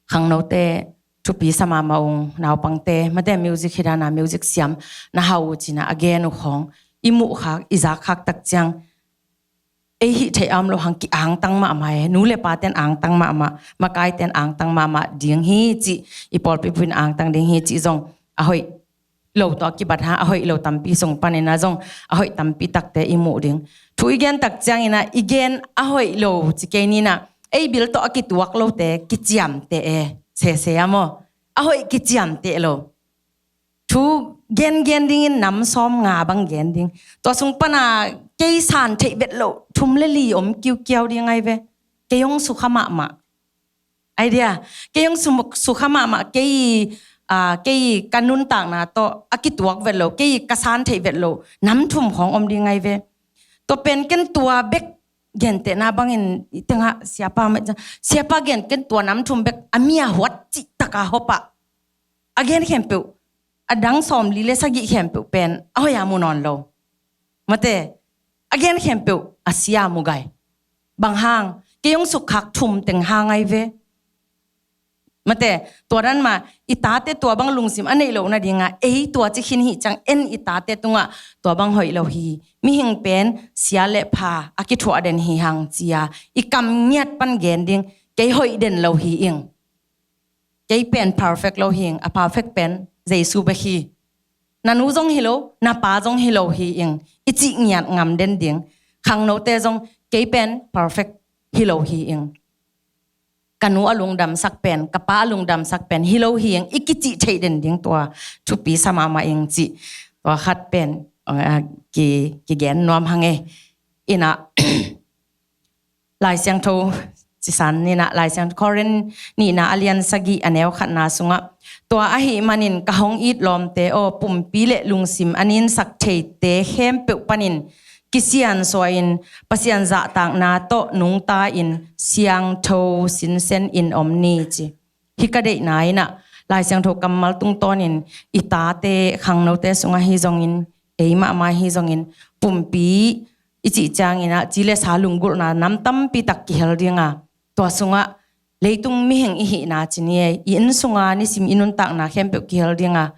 khangnote thupi sa mahmah uh, naupangte mate, music hidana, music siam na hau uh cinah a gen uh khong, i muhkhak, i zakkhak tak ciang, ei hih theih a om loh hang ki-angtang mahmah e, nu le paten angtang mahmah, makaiten angtang mahmah ding hi cih, i pawlpi buin angtang ding hi cih zong, a hoih lo tawh a kibat hang, a hoih lo tampi sung paninah zong, a hoih tampi takte i muh ding. Thu i gen tak ciang inah, i gen a hoih lo ci kei ninah, ei bil tawh a kituak lote kiciamteh e, sese a maw. A hoih kiciamteh lo. Thu gengen dingin nam sawm nga bang gen ding. Tua sung pana kei san theih vet loh thum le li om kiukiau ding ahi ve. Kei hong sukha mahmah. Idea. Kei hong sum-, sukha mahmah, kei, a, kei ka nuntakna tawh a kituak vet loh, kei ka san theih vet loh nam thum khong om ding ahi ve. Tua pen ken tua bek gentehna bangin i tengah siapa mah, siapa gen ken tua nam thum bek a mi a huat cih taka hopah. A gen khempeuh, a dang sawmli le sagih khempeuh pen a hoih a mu nawn lo. Mate, a gen khempeuh a sia mu gai. Bang hang, kei hong sukkhak thum teng hang ahi ve. Mate, tua dan mah i tate tua bang lungsim a neih loh nadingah ei tua ci khin hih ciang en i tate tungah tua bang hoih lo hi. Mihing pen sia le pha a kithuah den hi hang ci-a i kam ngiat pan gen ding. Kei hoih den lo hi ing. Kei pen perfect lo hi ing. A perfect pen Jesu bek hi. Na nu zong hi lo, na pa zong hi lo hi ing. I cih ngiat ngam den ding. Khangnote zong kei pen perfect hi lo hi ing. Ka nu a lungdamsak pen, ka pa a lungdamsak pen hi lo hi ing. I kicih theih den ding tua thupi sa mahmah ing cih tua khat pen, ah, ki, kigen nuam hang e. Inah Lai Siangtho cisan inah Lai Siangtho Korin nihna a lian sagih a neu khatna sungah, tua ahih manin ka hong it lawmte aw, pumpi le lungsim a ninsak theite khempeuh panin kisiansuah in Pasian zahtakna tawh nungta in siangtho sinsen in om ni ci. Hih ka deihna inah Lai Siangtho kammal tungtawnin i tate khangnote sungah hi zongin, ei mahmah hi zongin, pumpi i cih cianginah ci le sa lunggulhna nam tampi tak kihel dinga, tua sungah leitung mihing i hihna ci ni e, i inn sunga nisim i nuntakna khempeuh kihel dinga,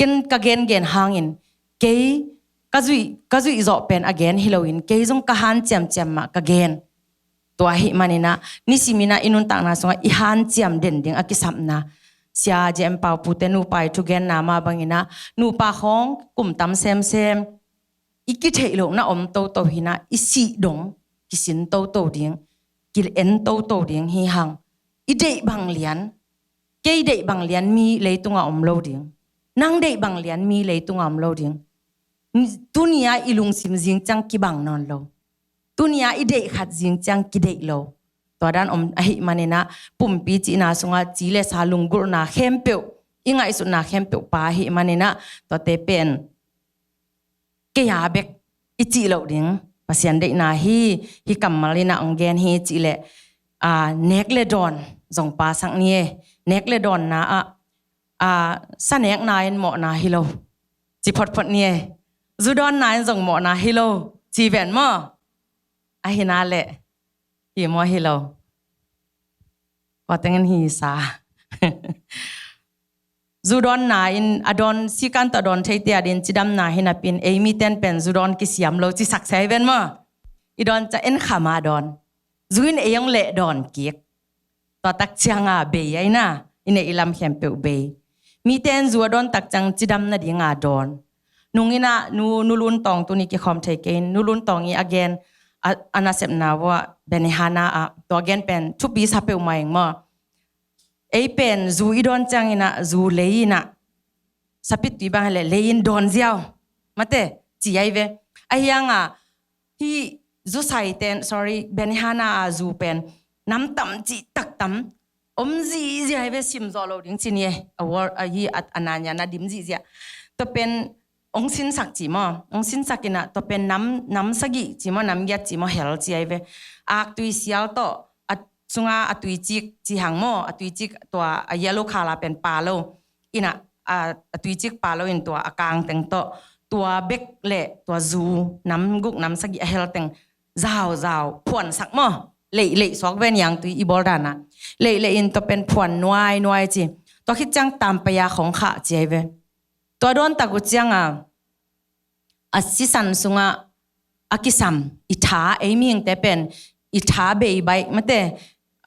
ken ka gengen hangin kei ka zuih, ka zuih zawh pen a gen hi loin kei zong ka hanciamciam mah ka gen. Tua ahih maninah nisiminah i nuntakna sungah i hanciam den ding a kisapna. Sia J M Pau pute nupa i thugenna mah banginah nupa khawng kum tam semsem i kitheih lohna om toto hinah i sih dong kisin toto ding, ki-en toto ding hi hang. I deih bang lian, kei deih bang lian mi leitungah om lo ding. Nang deih bang lian mi leitungah om lo ding. Tunia i lungsim zing ciang kibang nawn lo. Tunia i deih khat zing ciang kideih lo. Tua dan om ahih maninah pumpi cihna sungah ci le sa lunggulhna khempeuh, i ngaihsutna khempeuh pa ahih maninah tuate pen kei a bek i cih loh ding Pasian deihna hi. Hih kammal inah ong gen hi cih leh, ah, nek le dawn zong pasak ni e. Nek le dawnna ah, ah, sa nekna in mawhna hi lo ci photphot ni e. Zu dawnna in zong mawhna hi lo ci ven maw? Ahina leh hi maw hi lo? Kua tengin hi sa. Zu dawnna in a dawn sikan tawh dawn theite a din cidamna hi napin ei miten pen zu dawn kisiam lo ci saksia hi ven maw? I dawn ca en khama dawn. Zu in ei ong leh dawn kik. Tua tak cianga bei aina i neih i lam khempeuh bei. Miten zu a dawn tak ciang cidam nadinga dawn. Nunginah nu, nu Lun Tawng tuni kikhawm thei kei in, nu Lun Tawng i a gen a, a nasepna vua Benihana ah tua gen pen thupi sa peuhmah ing maw? Ei pen zu i dawn cianginah zu lei inah sapit tui bang hileh lei in dawn ziau mate ci ai ve. Ahianga hih zu saiten, sorry, Benihana a zu pen nam tam cih tak tam om zihziah ai ve, sim zawh lo ding ci ni e. A wor, a hi a, a nanya na dim zihziah. Tua pen ong sinsak ci maw, ong sinsak inah tua pen nam, nam sagih ci maw, nam giat ci maw hel ci ai ve. Aktui sial tawh a sunga a tuicik ci hang maw, a tuicik tua a yellow color pen pa lo. Inah a, a tuicik pa lo in tua a kangteng tawh tua bek le tua zu nam guk nam sagih a helteng zauzau phuansak maw. Leih, leih suak ve niangtui i bawl dana. Leih, leih in tua pen phuan nuai, nuai ci. Tua khit ciang tampai a khong khah ci ai ve. Tua dawn tak uh cianga a sisan sungah a kisam i tha, ei mihingte pen i tha bei baih mate,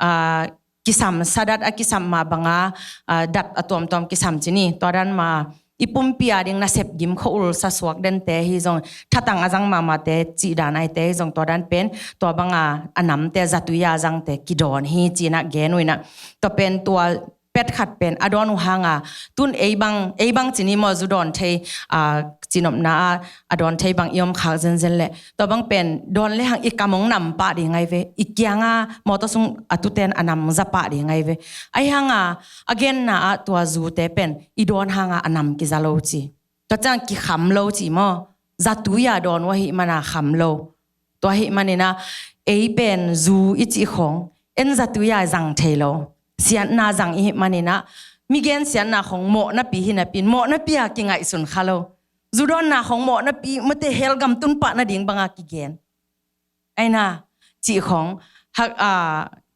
ah, kisam sadat a kisam mah banga, ah, dat a tuamtuam kisam ci ni. Tua dan ma i pumpi a ding nasep gim khua ul sa suak dente hi zong, thatang a zang mahmahte cih dan aite hi zong, tua dan pen tua banga a namte zatui a zangte kidawn hi cinah gen uh inah. Tua pen tua pet khat pen a dawn uh hanga tun ei bang, ei bang ci ni maw, zu dawn thei, ah, cinopna a, a dawn thei bang i om khak zenzen leh tua bang pen dawn le hang i kam ong nam pah ding ai ve. I kianga mawtaw sung a tuten a nam za pah ding ai ve. Ai hanga a genna ah tua zute pen i dawn hanga a nam kiza lo ci. Tua ciang kikham lo ci maw? Zatui a dawn uh ahih mana kham lo. Tua ahih maninah ei pen zu i cih khong en zatui a zang thei lo. Siatna zang i hih maninah mi gen siatna khong mawhnapi hi napin mawhnapi a kingaihsun kha lo. Zu dawnna khong mawhnapi mate, hell gam tun pah nading banga kigen. Aina cih khong hak, a,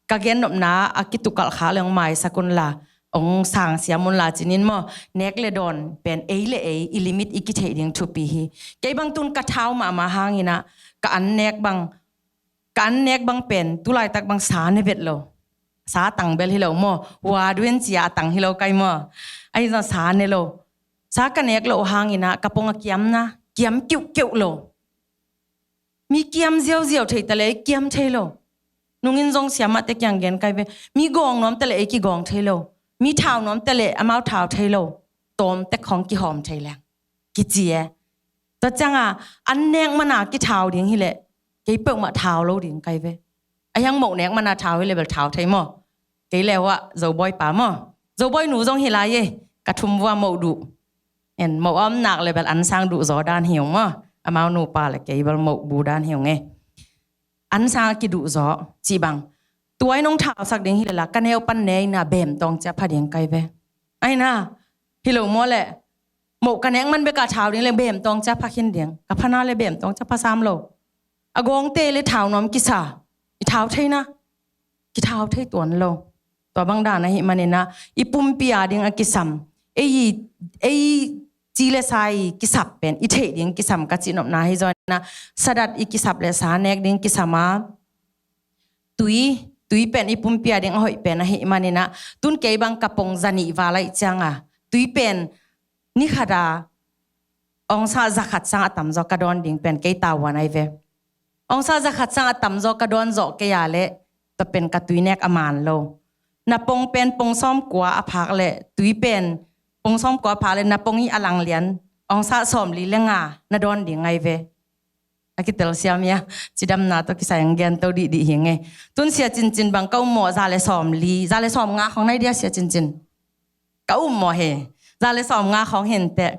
ka gennopna a kitukalh kha leng maisak unla ong sang siam un la cinin maw, nek le dawn pen ei le ei i limit i kitheih ding thupi hi. Kei bang tun ka thau mahmah hangin ah ka an nek bang, ka an nek bang pen tulaitak bang sa ne vet lo. Sa tang bel hi lo maw, hua duin cia a tang hi lo kai maw. Ahi zong sa ne lo. Sa ka nek lo hangin ah ka pong a kiamna kiam kiuhkeuh lo. Mi kiam ziauziau thei ta le ei kiam thei lo. Nungin zong siamahte kiang gen kai ve. Mi gawng nuam ta le ei kigawng thei lo. Mi thau nuam ta le amau thau thei lo. Tawm tek khong kihawm thei leng kici e. Tua cianga an nek mana kithau ding hileh kei peuhmah thau lo ding kai ve. A hiang moh nek mana thau hileh bel thau thei maw. Kei le hua Zobawi pa maw, Zobawi nu zong hi lai e. Ka thum vua moh duh. En moh a om nak le bel an sang duh zaw dan hi ung maw. Amau nupa le kei bel moh bu dan hi ung e. An sang a kiduh zaw cih bang. Tuai nong thausak ding hi le la ka neu pan ne ina bem tawng cia pha ding kai ve. Aina hi lo maw le moh ka nek man beka thau ding le bem tawng cia pha khin ding. Ka phana le bem tawng cia pha sam lo. A gawngte le thau nuam kisa i thau theina kithau thei tuan lo. Tua bang dan ahi manina i pumpi a ding a kisam ei, ei ci le sa i kisap pen i theih ding kisam ka cihnopna hi zongina sadat i kisap le sa nek ding kisama tui, tui pen i pumpi a ding a hoih pen ahi manina tun kei bang ka pong zanih val aih cianga tui pen ni khata ongsa zakhat sang a tamzaw ka dawn ding pen kei tavuan ai ve. Ongsa zakhat sang a tamzaw ka dawn zawh kei a le tua pen ka tui nek a man lo. Na pong pen pong sawm kua a phak le tui pen pong sawm kua a phak le na pong i a lang lian ongsa sawm li le nga na dawn ding ai ve. A kitel siam ia cidamna tawh kisai ang gen to dihdih hi nge. Tun sia cincin bang ka um maw za le sawm li za le sawm nga khong nai dia sia cincin. Ka um maw he za le sawm nga khong hinteh.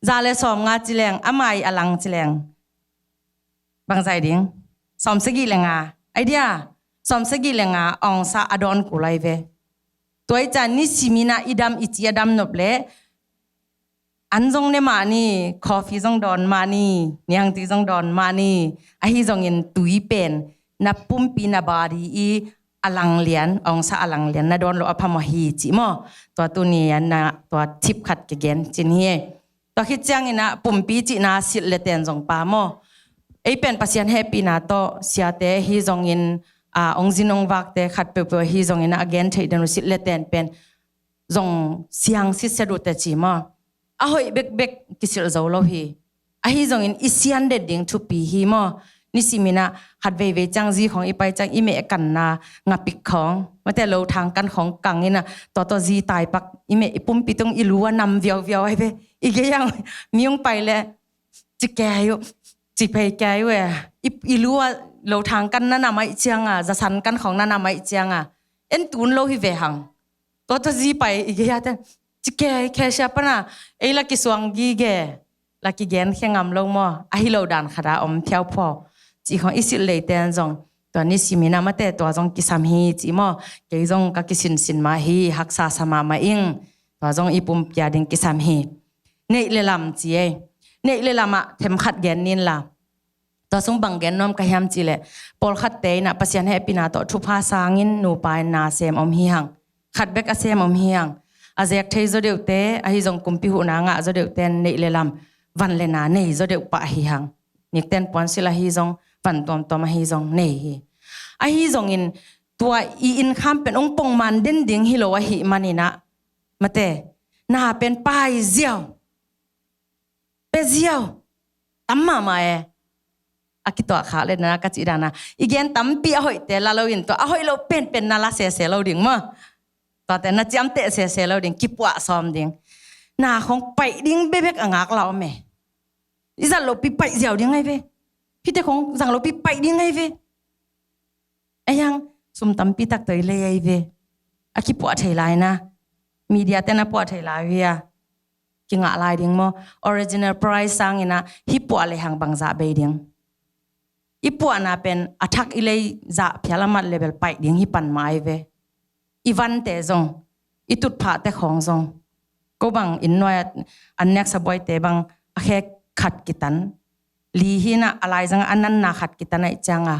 Za le sawm nga cileng amai a lang cileng. Bang zai ding sawm sagih le nga. Ai dia sawm sagih le nga ongsa a dawn kulai ve. Tuai ca ni simina i dam i ci a dam nop le an zong ne mah ni, coffee zong dawn mah ni, niangtui zong dawn mah ni. Ahi zongin tui pen na pumpi na body i a lang lian ongsa a lang lian na dawn lo a phamawh hi cih maw. Tua tuni an na tua tip khat kigen cin hi. Tua khit ciangin ah pumpi cihna silh le ten zong pa maw. Ei pen Pasian hehpihna tawh siate hi zongin a ong zin ong vakte khat peuhpeuh hi zongin ah a gen theih den uh silh le ten pen zong siang sitset uh teci maw. A hoih bekbek kisilh zo lo hi. Ahi zongin i sian det ding thupi hi maw. Nisimin ah khat veivei ciang zi khong i pai ciang i meh kanna ngapik khong mate lo thang kan khong kang in ah tua tua zi taipak i meh i pumpi tung i lu a nam viauviau ai ve. I gei ang mi ung pai le ci kei uh ci pei kei uh e. I lu a lo thang kan na nam ai ciang a zasan kan khong na nam ai ciang a en tun lo hi ve hang. Tua tua zi pai i gei a ten ci kei kei sia pana ei la kisuang gige la kigen khe ngam lo maw. Ahi lo dan khata om phiauphiau ci khong i silh lei ten zong tua nisimin ah mate tua zong kisam hi ci maw. Kei zong ka kisinsin mah hi haksa sa mahmah ing. Tua zong i pumpi a ding kisam hi. Neih le lam ci ei. Neih le lamah themkhat gen nin la. Tua sung bang gen nuam ka hiam cih leh pawlkhatte in ah Pasian hehpihna tawh thupha sangin nupa in na sem om hi hang. Khat bek a sem om hi hang. A zek thei zaw deuhte ahi zong kumpi huhna ngah zaw deuhte in neih le lam van le na nei zaw deuh pah hi hang. Nikten puansilh ahi zong van tuamtuam ahi zong nei hi. Ahi zongin tua i innkham pen ong pongman den ding hi lo ahi manin ah mate na pen pai ziau pe ziau tam mahmah e. A kituah khak le dana ka cih dana i gen tampi a hoihte la lo in tua a hoih lo penpen na la sese lo ding maw. Tuate na ciamteh sese lo ding kipuah sawm ding. Na khong paih ding bebek a ngak la om e. I zat lopi paih ziau ding ai ve. Pite khong zang lopi paih ding ai ve. A hiang sum tampi tak tawh i lei ai ve. A kipuah thei lai na. Media ten a puah thei lai via kingah lai ding maw. Original price sangin ah hi puah le hang bangzah bei ding. I puahna pen a thak i lei zah phial a mat le bel paih ding hi pan mai ve. I vante zong i tutphahte khawng zong ko bang inn nuai an nek sabuaite bang a khe khat kitan li hi na a laizang a nanna khat kitan aih cianga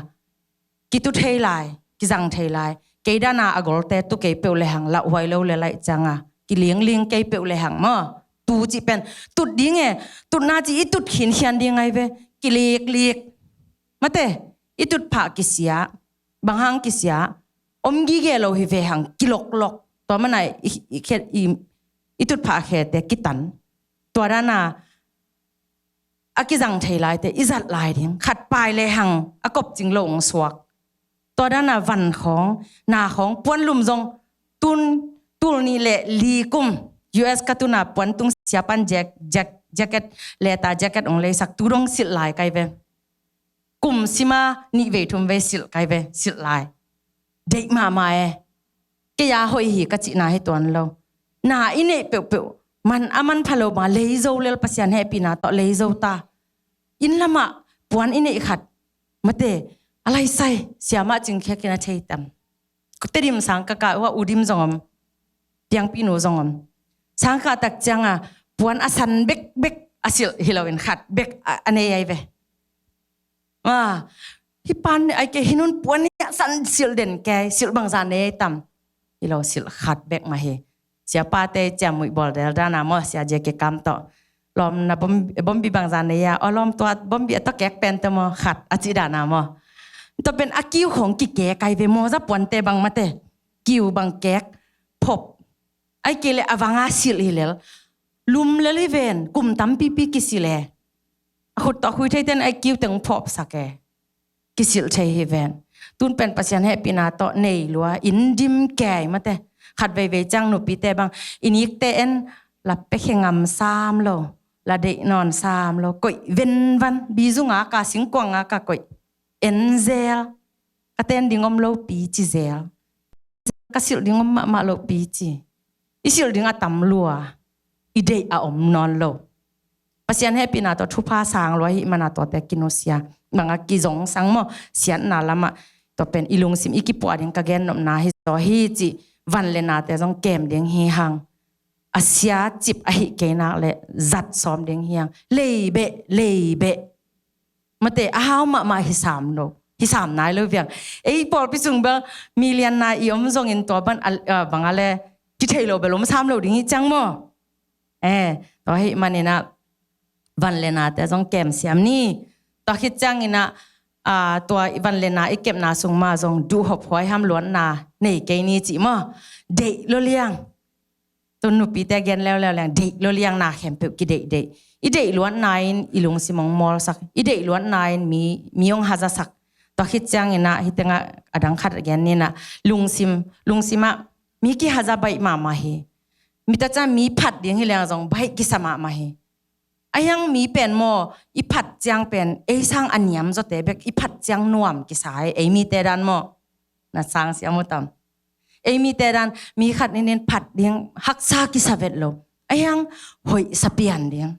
kitu thei lai kizang thei lai Kei dana a golte tu kei peuh le hang, lauhuai lo le laih cianga kilingling kei peuh le hang maw. Tu cih pen tut ding e, tutna cih i tut khinkhian ding ai ve. Kiliklik. Mate, i tutphah kisia, bang hang kisia, om gige lo hi ve hang, kiloklok. Tua mana i, i, i, i tutphah khete kitan. Tua dana a kizang thei laite i zat lai ding. Khat pai le hang a kopcing lo hong suak. Tua dana van khawng, na khawng, puan lum zong tun, tul nih le li kum U S ka tuna puan tung siapan jack, jack, jacket, leta jacket hong leisak tu dong silh lai kai ve. Kum sima nih vei thum vei silh kai ve, silh lai. Deih mahmah e. Kei a hoih hi ka cihna hi tuan lo. Na i neih peuhpeuh man a manpha lo ma, leizo lel, Pasian hehpihna tawh leizo ta. Inn lamah puan i neih khat, mate, a laisai siamah cingkhiakin a thei tam. Tedim sang ka kah uh a, udim zong om, piangpihnu zong om. Sang kah tak cianga puan a san bekbek a silh hi loin khat bek a, a nei ai ve. Ma, hi pan ai ke hinun puan hi a san silh den ke, silh bangza nei ai tam. Hi lo, silh khat bek mah hi. Siapate ciammuih bawl del dana maw, sia J K Kam tawh. Lawm na bom, bombi bangza nei a, aw lawm tua bombi a tawh kek pen tawh maw, khat a cih dana maw. Tua pen a kiu khawng kikek ai ve, mawza puante bang mate. Kiu bang kek, phop. Ai kei le a vanga silh hi lel. Lum lel hi ven, kum tampipi kisilh e. A khut tawh a khui theiten ai kiu teng phopsak e. Kisilh thei hi ven. Tun pen Pasian hehpihna tawh nei lua, inn dim kei mate. Khat veivei ciang nupite bang, i nikte en, la pekhe ngam sam lo, la deih nawn sam lo, koih venvan, bizu ngaka, singkuang ngaka koih. En zel, ka ten ding om lo pi ci zel. Ka silh ding om mahmah lo pi ci. I silh ding a tam lua, i deih a om nawn lo. Pasian hehpihna tawh thupha sang lua hi mana tuate kinusia. Banga kizongsang maw, siatna lamah. Tua pen i lungsim i kipuah ding ka gennopna hi zaw hi cih van le nate zong kem ding hi hang. A sia cip ahi kei nak le zat sawm ding hi hang. Leibeh, leibeh. Mate, a hau mahmah hi sam lo. Hi sam nai lo viang. Ei pawlpi sung bel milianna i om zongin tua ban a, a, banga le kithei lo bel om sam lo ding hi ciang maw. Eh, tua hi manina van le nate zong kem siam ni. Tua khit ciangina, a, tua i van le na i kepna sung ma zong duhhop huai ham luanna nei kei ni cih maw. Deih lo liang. Tun nupite gen leuleu leng, deih lo liang, na khempeuh kideihdeih. I deih luatna in i lungsim hong mawlsak, i deih luatna in mi, mi hong hazasak. Tua khit ciangina, hitenga adang khat gen nina, lungsim, lungsimah mi kihaza baih mahmah hi. Mita ciang mi phat ding hi leng zong baih kisa mahmah hi. A hiang mi pen maw, i phat ciang pen, ei sang a niam zawte bek, i phat ciang nuam kisa hi, ei mite dan maw. Na sang siam uh tam. Ei mite dan, mi khat ninin phat ding haksa kisa vet lo. A hiang hoih sa pian ding.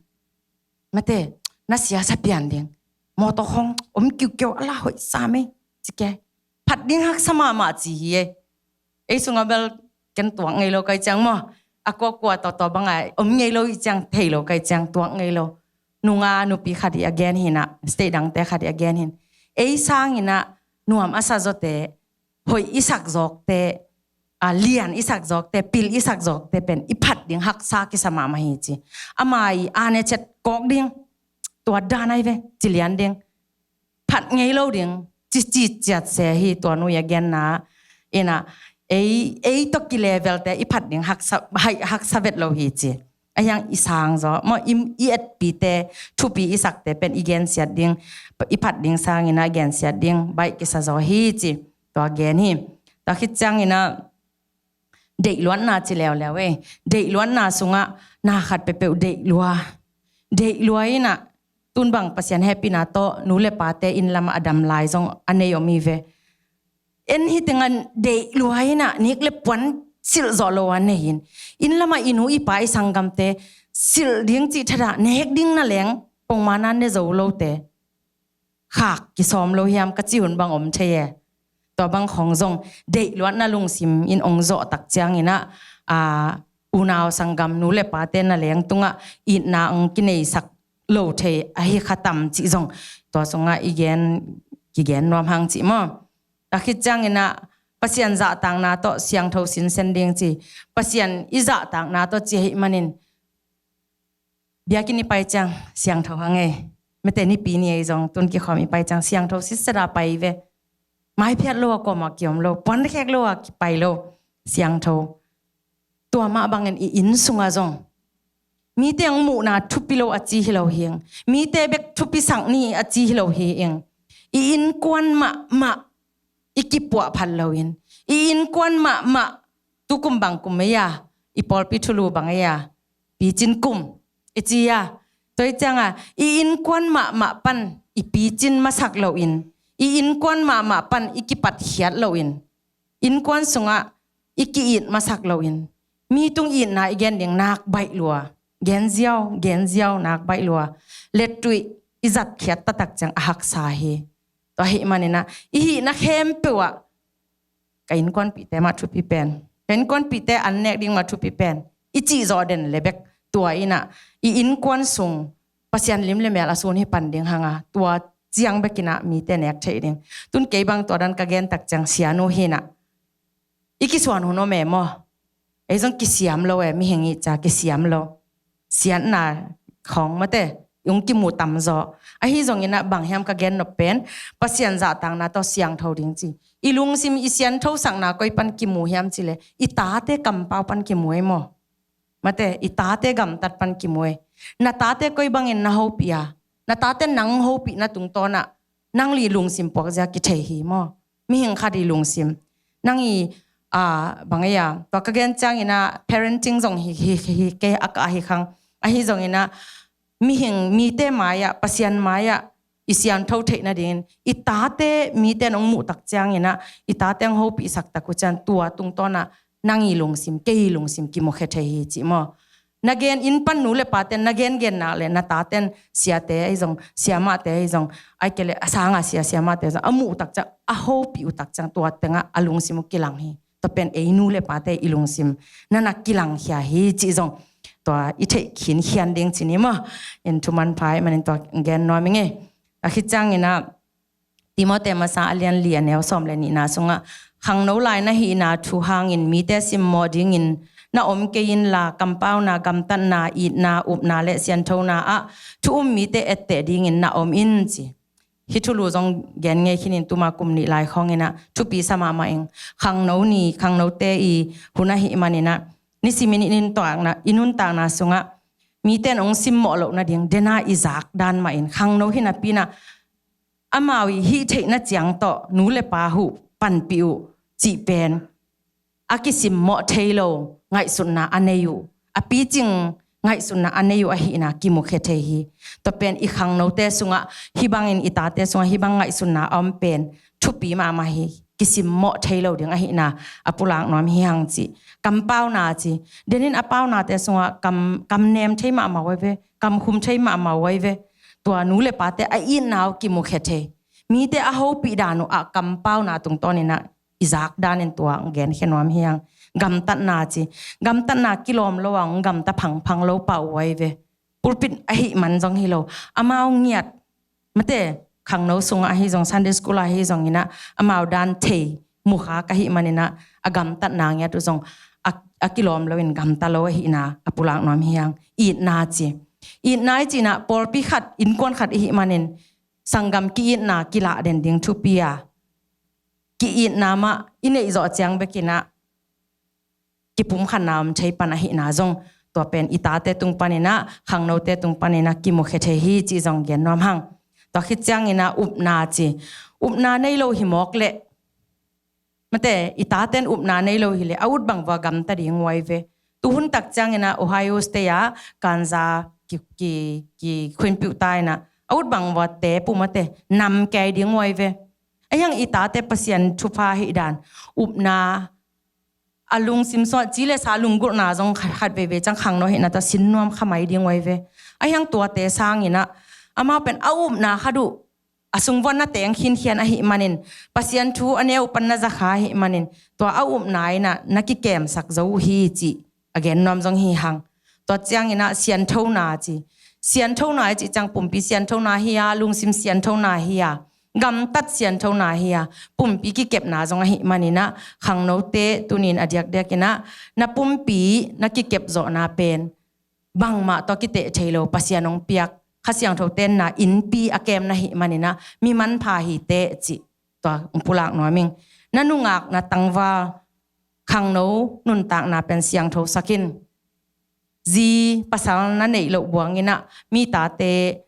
Mate, na sia sa pian ding. Mawtaw khong om kiukiu a la hoih sa mei. Cike. Phat ding haksa mahmah ci hi e. Ei sunga bel ken tuak ngei lo kai ciang maw. A kuakua tawtaw banga om ngei lo i ciang, thei lo kai ciang, tuak ngei lo. Nunga nupi khat i a gen hina, state dangte khat i a gen hin. Ei sangina nuam a sa zawte, hoih i sak zawkte, a, lian i sak zawkte, pil i sak zawkte pen i phat ding haksa kisa mahmah hi ci. Ama i a ne chet kawk ding, tua dan ai ve, ci lian ding. Phat ngei lo ding, ci, ci ciat se hi tua nu i a genna. Ina, ei, ei tawh kilevelte i phat ding haksa, hai, haksa vet lo hi ci. A hiang i sang zaw maw, i, i etpite, thupi i sakte pen i gensiat ding, i phat ding sangina gensiat ding, baih kisa zaw hi ci, tua gen hi. Tua khit ciangina, deihluatna ci leuleu e. Deihluatna sungah na khat peuhpeuh deihlua. Deihlua inah, tun bang Pasian hehpihna tawh, nu le pate inn lamah a dam lai zong a nei om hi ve. En hi tengah deihlua inah nik le puan silh zawh lo a nei in. Inn lamah i nu i pa i sanggamte silh ding cih thadah nek ding na leng pongmana ne zo lote khak kisawm lo hiam ka cih hun bang om thei e. Tua bang khong zong deihluatna lungsim in ong zawh tak cianginah, a, unau sanggam nu le pate na leng tungah itna ong kineisak lo thei ahi kha tam cih zong tua sungah i gen, kigen nuam hang cih maw. Tua khit cianginah Pasian zahtakna tawh siangtho sinsen ding ci. Pasian i zahtakna tawh ci ahih manin biakinn i pai ciang siangtho hang ei. Mate, nipi ni ei zong tun kikhawm i pai ciang siangtho sitset a pai ve. Maiphiat lo a kuamah kiom lo, puankhek lo a kipai lo, siangtho. Tua mah bangin i inn sungah zong mite hong muhna thupi lo a ci hi lo hi ing. Mite bek thupisak ni a ci hi lo hi ing. I innkuan mahmah i kipuahphat loin, i innkuan mahmah tukum bang kum ei a, i pawlpi thulu bang ei a, picin kum i ci a. Tua i cianga i innkuan mahmah pan i picin masak loin, i innkuan mahmah pan i kipatkhiat loin, innkuan sungah i ki-it masak loin, mi tung itna i gen ding nak baih lua. Gen ziau, gen ziau, nak baih lua. Lettuih i zatkhiat taktak ciang a haksa hi. Tua ahih maninah i hihna khempeuh ah ka innkuanpihte mah thupi pen, ka innkuanpihte an nek ding mah thupi pen i cih zawh den le bek, tua innah i innkuan sung Pasian lim le mel a sun hi pan ding hanga, tua ciang bekinah mite nek theih ding. Tun kei bang tua dan ka gen tak ciang sianu hinah i kisuan hun om e maw? Ei zong kisiam lo e, mihing i ca kisiam lo. Siatna khawng mate i hong kimu tamzaw. Ahi zonginah bang hiam ka gen nop pen, Pasian zahtakna tawh siangtho ding ci. I lungsim i sianthosakna koi pan kimu hiam cileh, i tate kampau pan kimu ei maw? Mate, i tate gamtat pan kimu ei. Na tate koi bangin na hopih a, na tate nang hopihna tungtawnah nang i lungsim puakzia kithei hi maw? Mihing khat i lungsim, nang i, a, bang ei a, tua ka gen cianginah parenting zong hi, hi, hi, hi kei a ka ahi khang. Ahi zonginah mihing, mite mai-ah, Pasian mai-ah i siantho theih nadingin i tate mite nong muh tak cianginah i tate hong hopihsak tak uh cian tua tungtawnah nang i lungsim, kei i lungsim kimukhia thei hi cih maw? Na gen inn pan nu le paten na gengenna le na taten siate ahi zong, siamahte ahi zong, ai kei le a sanga sia siamahte ahi zong a muh uh tak ciang, a hopih uh tak ciang tua tengah a lungsim uh kilang hi. Tua pen ei nu le pate i lungsim nana kilangkhia hi cih zong tua i theih khinkhian ding ci ni maw? In thuman pha ahih manin tua gen nuam i ngei. A khit cianginah Timote masa a lian li a neu sawm le nihna sungah khangno lai na hihna thu hangin mite simmawh dingin na om kei inla, kampauna, gamtatna, itna, upna le sianthona ah thu um mite etteh dingin na om in ci. Hih thulu zong gen ngei khinin tuma kum nih lai khawnginah thupi sa mahmah ing. Khangno ni, khangnote i hun ahih maninah nisimin i nuntakna, i nuntakna sungah mite in hong simmawh loh nading dena i zak dan mahin khangno hi napinah amau i hih theihna ciang tawh nu le pa huh panpih uh cih pen a kisimmawh thei lo ngaihsutna a nei uh, a picing ngaihsutna a nei uh ahihna kimukhia thei hi. Tua pen i khangnote sungah hih bangin, i tate sungah hih bang ngaihsutna a om pen thupi mahmah hi. Kisimmawh thei lo ding ahihna a pulak nuam hi hang ci. Kampauna ci. Denin a paunate sungah kam, kamnem thei mahmah uh ai ve, kamkhum thei mahmah uh ai ve. Tua nu le pate a itna uh kimukhia thei, mite a hopih dan uh a kampauna tungtawninah i zak danin tua hong genkhia nuam hi hang. Gamtatna ci. Gamtatna kilawm lo a hong gamta phangphang lo pah uh ai ve. Pulpit ahih man zong hi lo, amau ngiat, mate, khangno sungah ahi zong, Sunday school ah ahi zonginah amau dan thei mukhak ahih maninah a gamtatna ngiat uh zong a, a kilawm loin gamta lo ahihna a pulak nuam hi hang. Itna ci. Itna i cinah pawlpi khat, innkuan khat ihih manin sanggam ki-itna kilah den ding thupi a, ki-itna mah i neih zawh ciang bekinah kipumkhatna om thei pan ahihna zong tua pen i tate tung paninah, khangnote tung paninah kimukhia thei hi cih zong gen nuam hang. Tua khit cianginah upna ci. Upna nei lo hi mawk leh, mate, i taten upna nei lo hileh a ut bang vua gamta ding uh ai ve. Tuhun tak cianginah Ohio State ah ganja ki, ki, ki khuinpiuh ta inah a ut bang vua tep uh, mate, nam kei ding uh ai ve. Ahi hang i tate Pasian thupha ahih dan, upna, a lungsim sungah ci le sa lunggulhna zong khat, khat veivei ciang khangno ahihna tawh sin nuam kha mai ding uh ai ve. Ahi hang tuate sanginah amau pen a upna khat uh a sung vua na teng khinkhian ahih manin, Pasian thu a neu pan na zakha ahih manin, tua a upna innah na kikemsak zo uh hi cih a gen nuam zong hi hang. Tua cianginah sianthona ci. Sianthona i cih ciang pumpi sianthona hi a, lungsim sianthona hi a, gamtat sianthona hi a, pumpi kikepna zong ahih manin ah, khangnote tunin a diakdiakin ah, na pumpi na kikep zawhna pen bangmah tawh kiteh thei lo, Pasian hong piak Kha Siangtho tenna innpi a kem na hih manin ah, mi manpha hi teh cih tua hong pulak nuam ing. Na nungak, na tangval, khangno nuntakna pen siangthosak in. Zi pasal na neih loh buangin ah, mi tate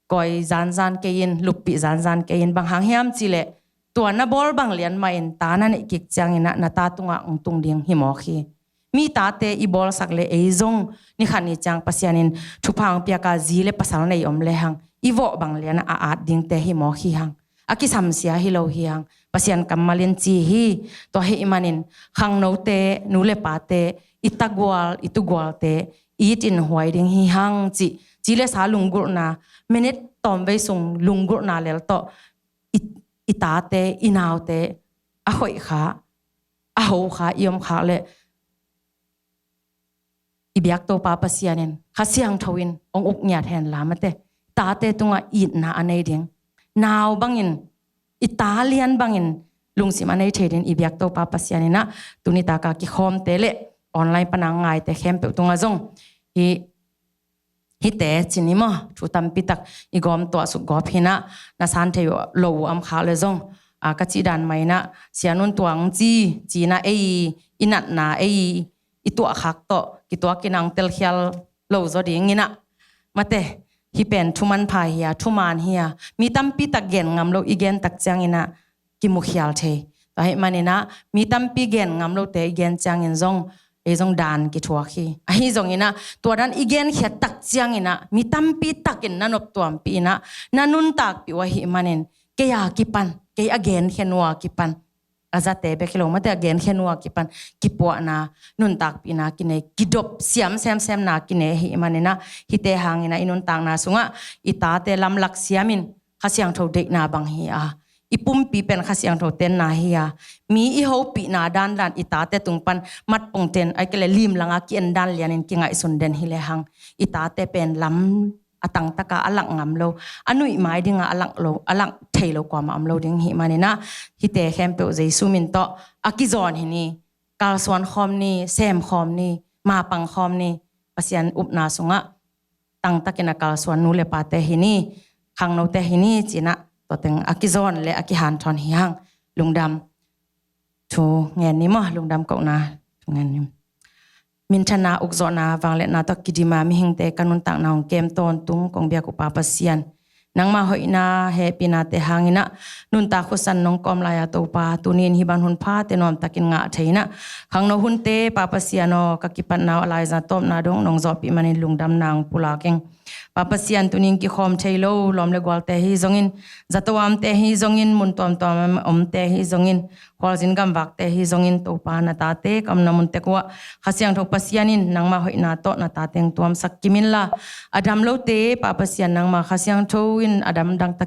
kawi zanzan kei in, luppih zanzan kei in. Bang hang hiam cih leh, tua na bawl bang lian mah in ta na neih kik ciangin ah, na ta tungah hong tung ding hi mawk hi. Mi tate i bawlsak leh, ei zong ni khat ni ciang Pasian in thupha hong piak a, zi le pasal nei om lehang, i vawh bang lian ah a at dingte hi mawk hi hang. A kisamsia hi lo hi hang. Pasian kammal in ci hi. Tua ahih manin khangnote, nu le pate, i tagual, i tugualte i it in huai ding hi hang cih, ci le sa lunggulhna, minute tawmvei sung lunggulhna lel tawh i, i tate, i naute a hoih kha, a ho kha i om khak leh, i biak Topa Pasian in Kha Siangtho in hong uk ngiat hen la, mate, tate tungah itna a nei ding, nau bangin, i ta lian bangin lungsim a nei thei ding i biak Topa Pasian in ah, tuni taka kikhawmte le online pana ngaite khempeuh tungah zong hi, hite ci ni maw, thu tampi tak i gawm tuah suk gawp hi in ah, na san thei lo uh om khak leh zong, a, ka cih dan mah in ah, Sia Nun tuang ci, ci in ah, ei i natna, ei i tuahkhak tawh kituakin ah hong telkhial lo zaw dingin ah, mate, hih pen thu manpha hi a, thuman hi a, mi tampi tak gen ngam lo i gen tak ciangin ah kimukhial thei. Tua ahih manin ah, mi tampi gen ngam lote i gen ciangin zong, ei zong dan kithuak hi. Ahi zongin ah, tua dan i genkhiat tak ciangin ah, mi tampi takin na noptuampih in ah, na nuntakpih uh ahih manin, kei a kipan, kei a genkhia nu a kipan, a zate bek hi lo, mate, a genkhia nu a kipan kipuahna, nuntakpihna kinei, kidop siam semsemna kinei ahih manin ah, hihte hangin ah i nuntakna sungah i tate lamlak siamin, Kha Siangtho deihna bang hi a, i pumpi pen Kha Siangtho tenna hi a, mi i hopihna dandan i tate tung pan matpongten, ahih kei leh limlanga ki-en dan lianin kingaihsun den hi lehang, i tate pen lam a tangtaka a lak ngam lo, a nuih mai dinga a lak lo, a lak thei lo kuamah om lo ding ahih manin ah, hihte khempeuh Jesu min tawh a kizawn hi ni, kalsuan khawm ni, sem khawm ni, mapang khawm ni, Pasian upna sungah tangtakin a kalsuan nu le pate hi ni, khangnote hi ni, ci in ah tua teng a kizawn le a kihanthawn hi hang. Lungdam thu ngen ni maw, lungdam kohna thu ngen ni. Minthanna, ukzawhna, vangliatna tawh kidim a mihingte ka nuntakna hong kem tawntung kong biak uh Pa Pasian, nangma hoihna hehpihnate hangin ah, nuntak khuasan nong kawm lai-a Topa, tuni in hih bang hun phate nuamtakin ngah thei in ah, khangno hunte Pa Pasian aw, ka kipatna uh a laiza tawpna dong nong zawhpih manin lungdamna hong pulak ing. Pa Pasian, tuni in kikhawm thei lo lawm le gualte hi zongin, zato amte hi zongin, mun tuamtuam omte hi zongin, khualzin gamvakte hi zongin, Topa, na tate ka omna mun tek uh ah Kha Siangtho Pasian in nangma hoihna tawh na tate hong tuamsak kim inla, a dam lote Pa Pasian, nangma Kha Siangtho in a damdang